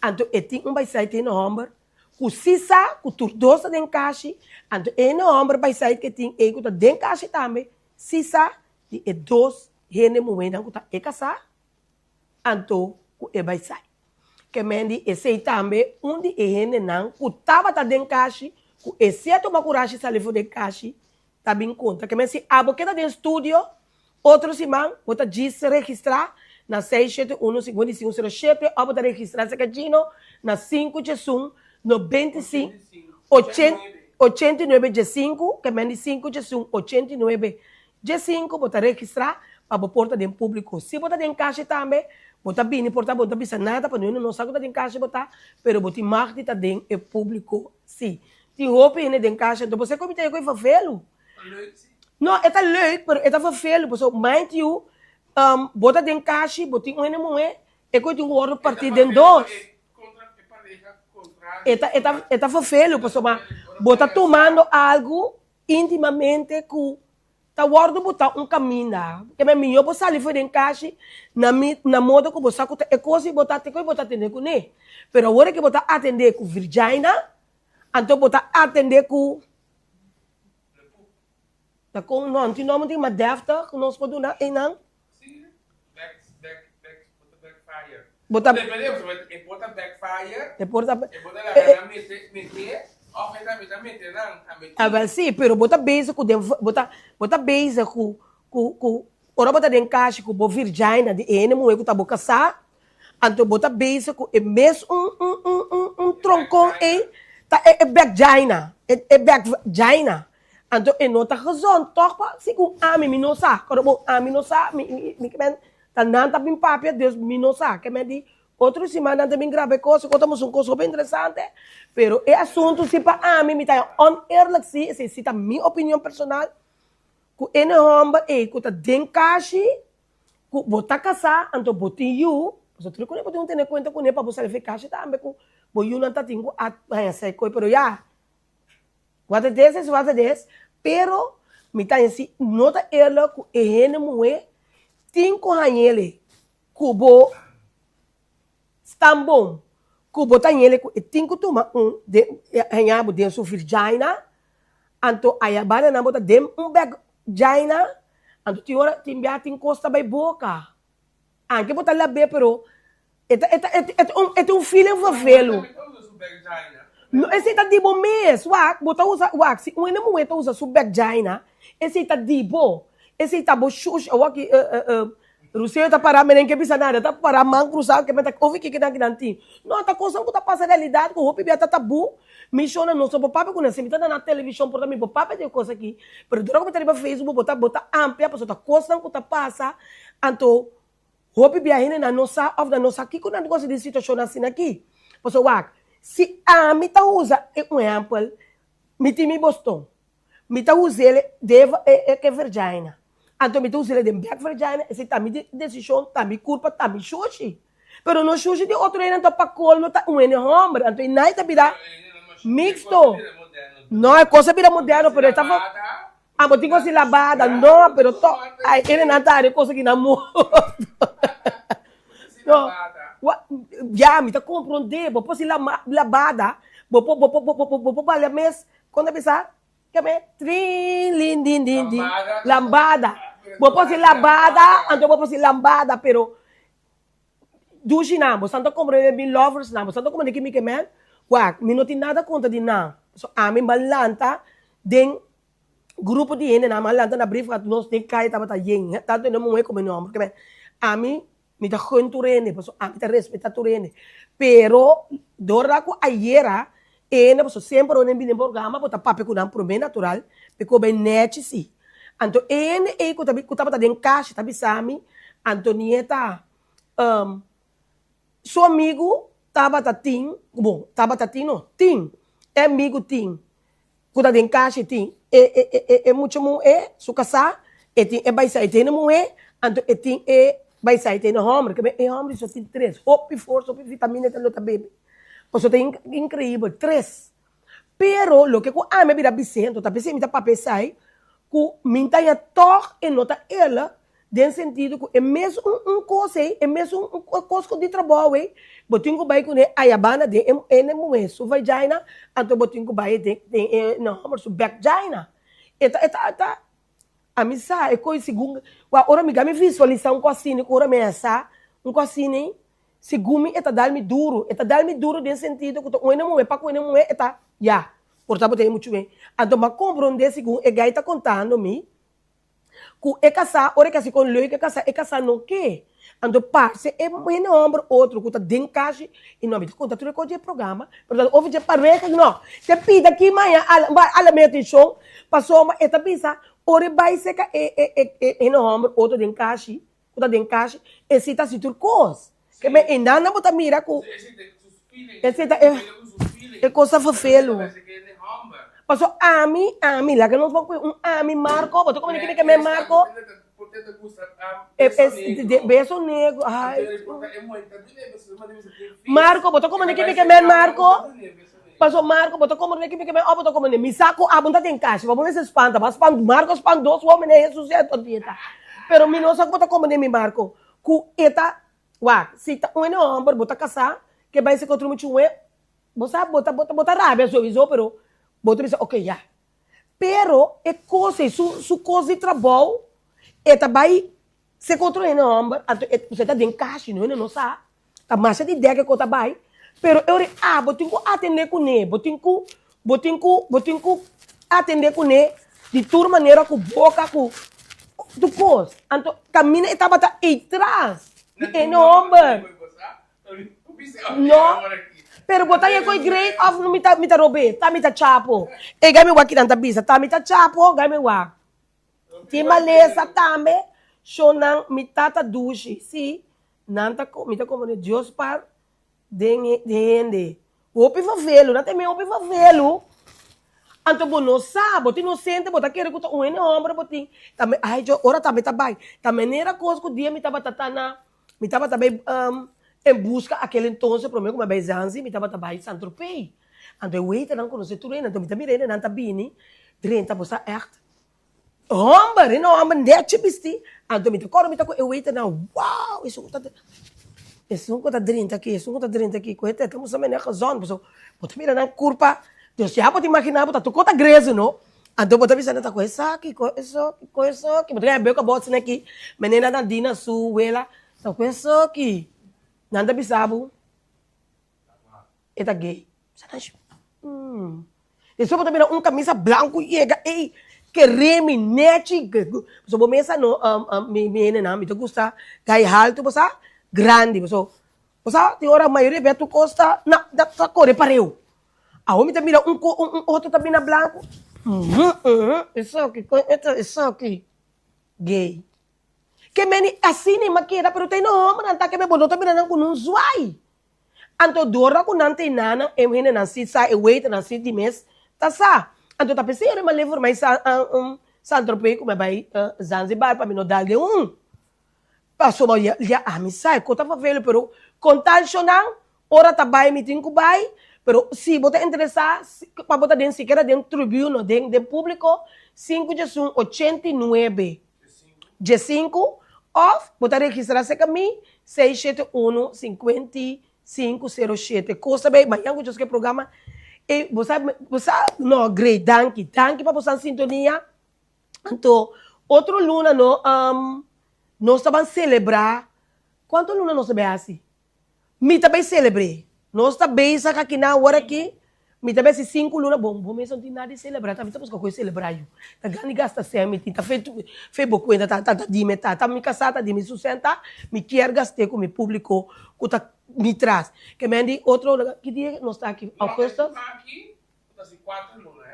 Anto e tin un baisait hende hòmber ku si sa ku tur dos ta den kashi. Anto e hende hòmber baisait ke tin ei ku ta den kashi tambe si sa di e dos hende muhénan ku ta e kasá. Anto ku e bai sai. Ke men di esei tambe un di e hendenan ku tabata den kashi, ku e si a tuma kurashi sali for den kashi, ta bin konta. Ke men si abo keda den studio, otro siman bo ta djis registrá na seis shete unu 55 07 òf bo ta registrá serka Gino na sinku djesun 95 89 djesinku, ke men di sinku djesun 89 Dje sinku bo ta registrá pa bo por ta den públiko. Si bo ta den kashi tambe, bo ta bini por ta bo no ta bisa nada pa niun no sa ku ta den kashi bo ta, pero bo tin mag di ta den e públiko si. Tin hopi hende den kashi anto bo sa ku mi ta e ku e vervelu. No, e ta leuk pero e ta vervelu pasobra mind you bo ta den kashi bo tin un hende muhé e ku tin ku wòrdu partí den dos. E ta e ta e ta vervelu pasobra bo ta tumando algu Intimamente ku ta wòrdu botá un kaminda, ke men mihó bo sali for den kashi na mi na modo ku bo sa ku ta e kos di bo ta te ku bo ta atendé kuné. Pero awor ke bo ta atendé ku Virginia, anto bo ta atendé ku Ta kon no tin nòmber tin mas dèftig ku nos por duna einan. Bo ta E por ta Awel si, pero bo ta bezig ku den bo ta bo ta bezig ku ku ku ora bo ta den kashi ku bo virginia di e hende muhé ku ta bo kasá, anto bo ta bezig ku e mes un un un un un tronkon ei ta e e bèkgina e e bèkgina. Anto e no ta gezond tòg pa segun ami mi no sa, ora bo ami no sa mi mi mi kimen Ta nan ta bin papia, dus mi no sa. Ke men di, otro siman nan ta bin graba e kos, e kos ta musu un kos hopi interesante, pero e asuntu si pa ami, mi ta oneerlijk si, esei si ta mi opinion personal, ku e hòmber ei ku ta den kashi, ku bo ta kasá, anto bo tin yu, pasobra tur kuné bo tin ku tene kuenta kuné pa bo sali for e kashi tambe ku bo yunan ta tin ku a haña sa e kos, pero ya. What it is is what it is, pero mi ta hasi no ta eerlijk ku e hende muhé tin ku hañ'ele ku bo stambon, ku bo ta hañ'ele ku e tin ku tuma un den haña bo den su virgina, anto aya banda nan bo ta den un bek gina, anto tin ora tin bia tin kos ta bai boka. Anke bo ta lab'é pero e ta e ta e ta un e ta un feeling vervelu. No esei ta di bo mes wak bo ta usa wak si un hende muhé ta usa su vagina esei ta di bo esei ta bo shushi awor ki Ruseo ta pará menen ke bisa nada ta pará man krusá ke meta ofi kiko nan kinan tin no ta kosnan ku ta pasa realidat ku hopi bia ta tabú mi shona nos no por papia ku nan si mi ta na televishon por ta mi por papia di e kos aki pero dor ku mi ta riba facebook bo ta bo ta amplia pasobra ta kosnan ku ta pasa Anto, hopi bia hendenan no sa òf nan no sa kiko nan ta gosa di situashon asina aki. Pasobra wak, si ami ta usa e un ehèmpel, mi tin mi boston, mi ta us'el den e e verjaina, anto mi ta us'el den bèk verjaina, esei ta mi desishon, ta mi kurpa, ta mi shushi. Pero no shushi di otro hende, anto pa kolmo ta un hende hòmber, anto e nai ta bira mixto. No, e kos a bira moderno, pero e ta. Abo tin cos di labada, no, pero to, ay, ene nan ta hari cosa ki nan morto. No, wa, ya, mi ta comprende, bo por si lama, labada, bo por, bo por, bo por, bo por balia mes, con ta bisa? Keme? Trin, lin, din, din, din, lambada. Bo por si labada, anto bo por si lambada, pero dushi nan, bo san ta comprende mi lovers nan, bo san ta comprende ki mi ke men, wak, mi no tin nada contra di nan, so ami ba lanta den grupo di hendenan a lanta na brief gat nos den kaya tabata yen tanto hende muhe komo hende homber kimen ami mi ta gun tur hende pasobra ami ta respeta tur hende pero dor da ku ayera e hende pasobra semper ora nan bini den programa bo ta papia ku nan prome natural pa e koba e nechi si anto e hende ey ku ku tabata den kashi ta bisa mi Antonieta su amigu tabata tin bon tabata tin no tin e amigu tin Ku ta den kashi tin e e e e mucha muhé su kasá, e tin e baisai tene muhé, anto e tin e baisai tene hòmber. Ke men e hòmber so tin tres. Hopi forsa, hopi vitamina e ta lo ta bebe. Pasobra ta inkreibel, tres. Pero loke ku ami a bira bis'é, anto ta p'esei mi ta papia esei, ku mi ta haña tòg e no ta eerlijk Den sentido ku e mes un un kos ei, e mes un un kos ku di trabou ei, bo tin ku bai kuné ayabanda den e e muhé su vagina, anto bo tin ku bai den den e hòmber su bèkgina. E ta e ta e ta ami sa e kos segun wak ora mi mi visualisá un kos asina ku ora mi a sa un kos asina ei, segun mi e ta dal mi duru, e ta dal mi duru den sentido ku ta un hende muhé pa ku hende muhé e ta ya, por ta bo ta e muchu bien. Anto mi a komprondé segun e guy ta kontando mi. Ku e kasá, ora e kasi kon leuk e kasá, e kasá no ke. Anto parse e hende hòmber otro ku ta den kashi i no mi ta konta tur e kos dje programa, pero ta over dje pareha no. Te pida ki maña ala ala mi atenshon pasobra e ta bisa ora e bai seka e e e e hende hòmber otro den kashi ku ta den kashi e si ta hasi tur kos. Ke men einan nan bo ta mira ku esei ta e e kos ta vervelu. Paso ami, ami, laga nos ban kohe un ami Marco, bo ta komende kibe ke men Marco? E e beso negro, ai. Marco, bo ta komende kibe ke men Marco? Paso Marco, bo ta komende kibe ke men of bo ta komende? Mi sa ku abo no ta den kashi, bo mester spanta, bo a span Marco a span dos hopi ne Jesus ya tontieta. Pero mi no sa ku bo ta komende mi Marco. Ku e ta wak si ta un hende homber bo ta kasá ke bai seka otro muchu muhé bo sa bo ta bo ta bo ta rabia souiso pero bo ta bisa ok ya pero e kos ei su su kos di trabou e ta bai seka otro hende homber anto e e ta den kashi no hende no sa Ta masha di dèk e ko ta bai, pero e ora abo tin ku atendé kuné, bo tin ku, bo tin ku, bo tin ku atendé kuné di tur manera ku boka, ku tur kos. Anto kaminda e tabata ei tras di e hòmber. No, pero bo ta yega koe great òf mi ta mi ta rob'é, ta mi ta chapo. E gai mi wak kinan ta bisa, ta mi ta chapo, gai mi wak. Tin malesa tambe, shonnan mi tata dushi, si, Nan ta mi ta komprende Dios par den hende. Hopi vervelu, nan ta mira hopi vervelu. Anto bo no sa, bo ta inosente, bo ta kere ku ta un hende hòmber bo tin. Tambe ai Dios, ora tambe ta bai. Ta manera kos ku dia mi tabata ta na, mi tabata bai en buska akel entonces prome ku mi a bai Zanzi, mi tabata bai San Tropez. Anto e waiternan konosé tur hende, anto mi ta mira hende nan ta bini drenta bo sa ègt hòmber, hende hòmber nèchi bistí, anto mi ta kòrda mi ta ku e waiternan, wow, esun ku ta esun ku ta drenta aki, esun ku ta drenta aki, ku e ta mustra manera gezond, pasobra bo ta mira nan kurpa, dus ya bo ta imaginá bo ta tur kos ta grezu no, anto bo ta bisa nan ta ku esaki, ku esaki, ku esaki, bo ta keda bek abou asina aki, manera nan di na su wela, ta ku esaki, nan ta bisa bo. E ta gay. Despues bo ta mira un camisa blanco yega ey keremi nechi. Pasobra bo mesa no mi hendenan mi ta gusta guy halto bo sa grandi pasobra bo sa tin ora mayoria bia tur cos ta na ta core pareu. Awor mi ta mira un otro ta bina blanco esaki esaki gay. Ke meni asina e makera pero ta e no hombernan ta kebe bo no ta mira nan ku nun zwai. Anto dor ku nan ta e nana e hendenan si sa e waiternan si di mes ta sa. Anto ta p'esei ora mi a lei for mai San Tropez ku mi a bai Zanzibar pa mi no dal den un. Pasobra ya ami sa e ko ta vervelu pero kontanshonan ora ta bai mi tin ku bai pero si bo ta interesá pa bo ta den sikiera den tribune den publiko sinku djesun 89. Djesinku, òf bo ta registrá serka mi, 671 55 07. Kos ta bay mañan ku djos ke programa e bo sa bo sa no great danki danki pa bosan sintonia anto otro luna no nos ta ban selebrá kuantu luna nos ta bay hasi? Mi ta bay celebr'é. Nos ta bezig akinan awor aki. Mi ta bay hasi sinku luna. Bon, bo mes no tin nada di celebra. Ta mi ta buska koe celebra yu. Ta gana di gasta sèn mi tin. Ta fe fe bo kuenta ta ta di mi ta. Ta mi kasá ta di mi su sèn ta. Mi kier gast'é ku mi públiko ku ta mi tras. Ke men di otro ki dia nos ta aki? Augustus?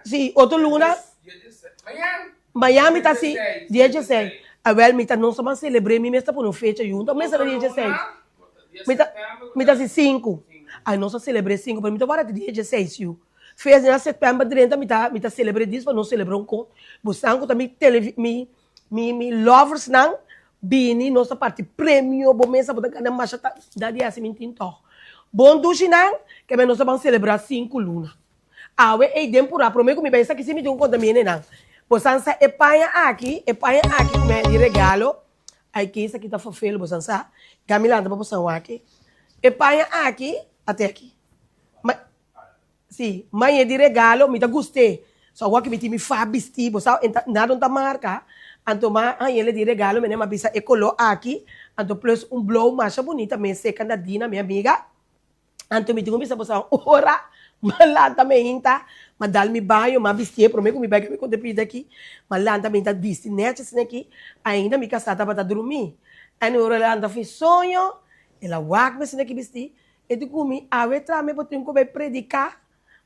Sí, otro luna. Mañan mi ta si dia dieseis. Awel mi ta nos ta ban celebr'é mi mes ta pone un fecha junto. Mi mes ta dia dieseis. Mi ta mi ta si sinku. Ay nos ta celebr'é sinku pero mi ta wara te dia dieseis yu. Fecha na september drenta mi ta mi ta celebr'é dis pa nos celebr'é un ko. Bosan ku ta mi tele mi mi mi lovers nan bini nos ta parti premio bo mesa bo ta gana masha ta da di hasi mintin tog. Bon dushi nan ke men nos ta ban celebra sinku luna. Awe ey den pura prome ku mi bai esaki si mi tin ku konta mi hendenan. Bosan sa e paña aki e paña aki ku mi a di regalo ay ke esaki ta fofelo bosan sa ga mi lanta pa bosan wak e paña aki ate aki. Ma Si, mañe di regalo, mi ta gust'é. So awor ki mi tin mi fa bistí, bo sa, en ta, nada no ta marka. Anto m'a hañ'el di regalo, mene m'a bisa e koló aki, anto plus un blou masha bunita mes seka Nadina, mi amiga. Anto mi tin ku bisa bo sa, ora m'a lanta meinta, m'a dal mi baño, m'a bistié promé ku mi bai kami konta e pida aki, m'a lanta meinta bisti nèchi asina aki, ainda mi kasá tabata drumí. Anyway, ora el a lanta for e soño, el a wak mi asina aki bistí, E di ku mi, Awe tra mi bo tin ku bai prediká.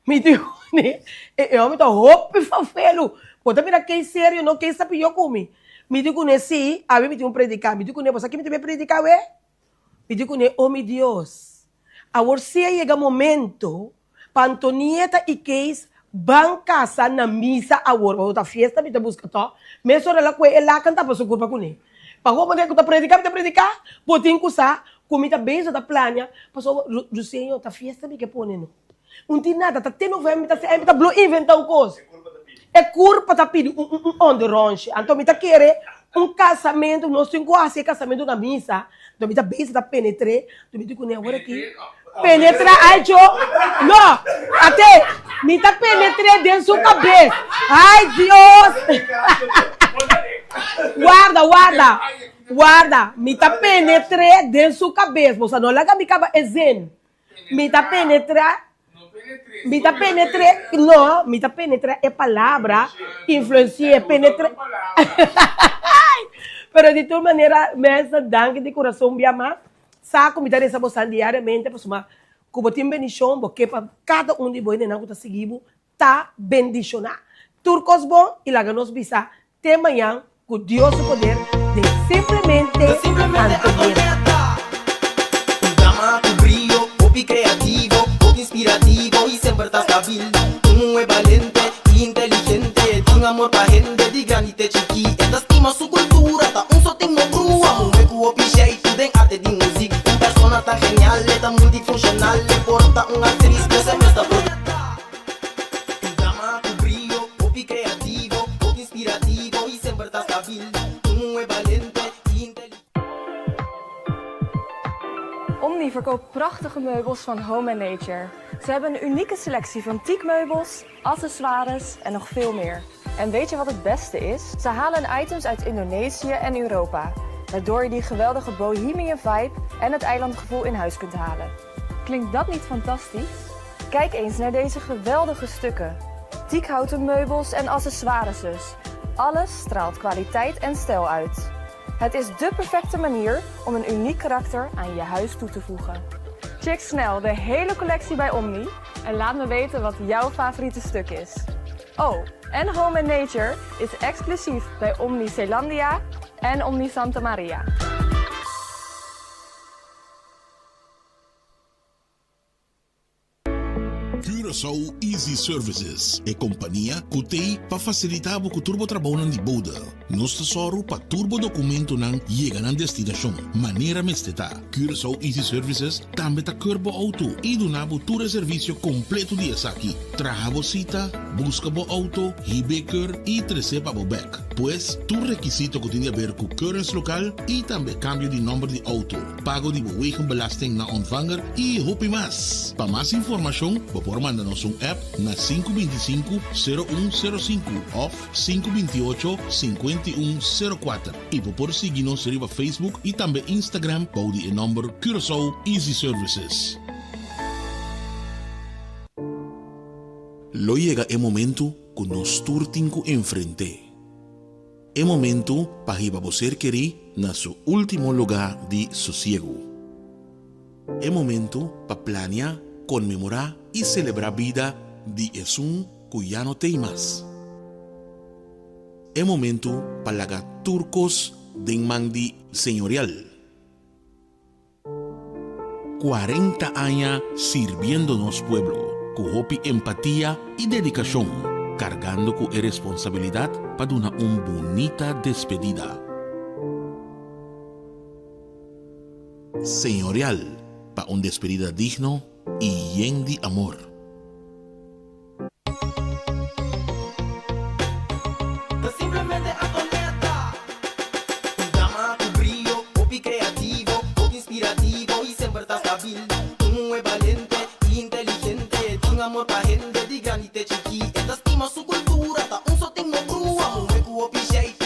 Mi di kuné, E hòmber ta hopi fafelu. Bo ta mira kei serio no, kei sa pió ku mi. Mi di kuné, Sí, awe mi tin un prediká. Mi di kuné, Bo sa ki mi ta bai prediká awe? Mi di kuné, O mi Dios, awor sí a yega momento pa Antonieta i Kees ban kasa na misa awor. Pasobra ta fiesta mi ta buska tò. Mesora el a kue e laken tapa su kurpa kuné. Pa hopi manera ku ta prediká mi ta prediká, bo tin ku sa ku mi ta bezig ta plania pasobra Ruseño ta fiesta mi ke pone no. Un tin nada ta te november mi ta mi ta blo inventa un kos. E kurpa ta pidi un un onderonsje. Anto mi ta kere un kasamentu nos tin ku hasi e kasamentu na misa anto mi ta bezig ta penetr'é anto mi di kuné awor aki penetrá ai djo no ate mi ta penetr'é den su kabes ai Dios warda warda warda mi ta penetr'é den su kabes boso no laga mi kaba e zin mi ta penetrá mi ta penetr'é no mi ta penetrá e palabra influensi'é penetr'é pero di tur manera mester danki di kurason bia mas. Sa ku mi ta resa bosan diariamente pasobra ku bo tin bendishon, bo ke pa kada un di bo hendenan ku ta sigui bo ta bendishoná. Tur kos bon i laga nos bisa te mañan ku Dios su poder den Simplemente Antonieta. Un dama ku brio, hopi kreativo, hopi inspirativo i semper ta stabil. Un muhé balente i inteligente, tin amor pa hende di grandi te chikí. E ta stima su kultura, ta un sotin no brua. Muhé ku hopi sheitu den arte di muzik. Un persona tan genial, e ta multifunshonal, e por ta un aktris, pero semper ta. Omni verkoopt prachtige meubels van Home Nature. Ze hebben een unieke selectie van teakmeubels, accessoires en nog veel meer. En weet je wat het beste is? Ze halen items uit Indonesië en Europa. Waardoor je die geweldige bohemian vibe en het eilandgevoel in huis kunt halen. Klinkt dat niet fantastisch? Kijk eens naar deze geweldige stukken. Teakhouten meubels en accessoires dus. Alles straalt kwaliteit en stijl uit. Het is dé perfecte manier om een uniek karakter aan je huis toe te voegen. Check snel de hele collectie bij Omni en laat me weten wat jouw favoriete stuk is. Oh, en Home Nature is exclusief bij Omni Zeelandia en Omni Santa Maria. Curaçao Easy Services, e kompania ku t'ei pa fasilitá bo ku tur bo trabounan di bode. Nos ta sòru pa tur bo dokumentonan yega nan destinashon manera mester ta. Curaçao Easy Services tambe ta keur bo outo i duna bo tur e servisio kompleto di esaki, traha bo sita, buska bo outo, hib'é keur i tres'é pa bo bèk. Pues, tur rekisito ku tin di aber ku keuringslokaal i tambe kambio di nòmber di outo. Pago di bo wegenbelasting na ontvanger y hopi mas. Pa mas informacion bo por manda nos un app na 525 0105 of 528 5104 y bo por sigui nos riba Facebook y tambe Instagram bou di e nomber Curaçao Easy Services. Lo yega e momento cu nos tur tin cu enfrente. E momentu pa hiba bo ser kerí na su último lugá di sosiegu. E momentu pa plania, konmemorá i selebrá bida di esun ku ya no t'ei mas. E momentu pa laga tur kos den man di Señorial. 40 aña sirbiendo nos pueblo ku hopi empatia i dedikashon, kargando ku e responsabilidat pa duna un bunita despedida. Señorial pa un despedida digno i yen di amor. Ta simplemente Antonieta. Un dama ku brio, hopi kreativo, hopi inspirativo i semper ta stabil. Un muhé balente i inteligente, tin amor pa hende di grandi te chikí. E ta stima su kultura, ta un sotin no brua. Muhé ku hopi shei.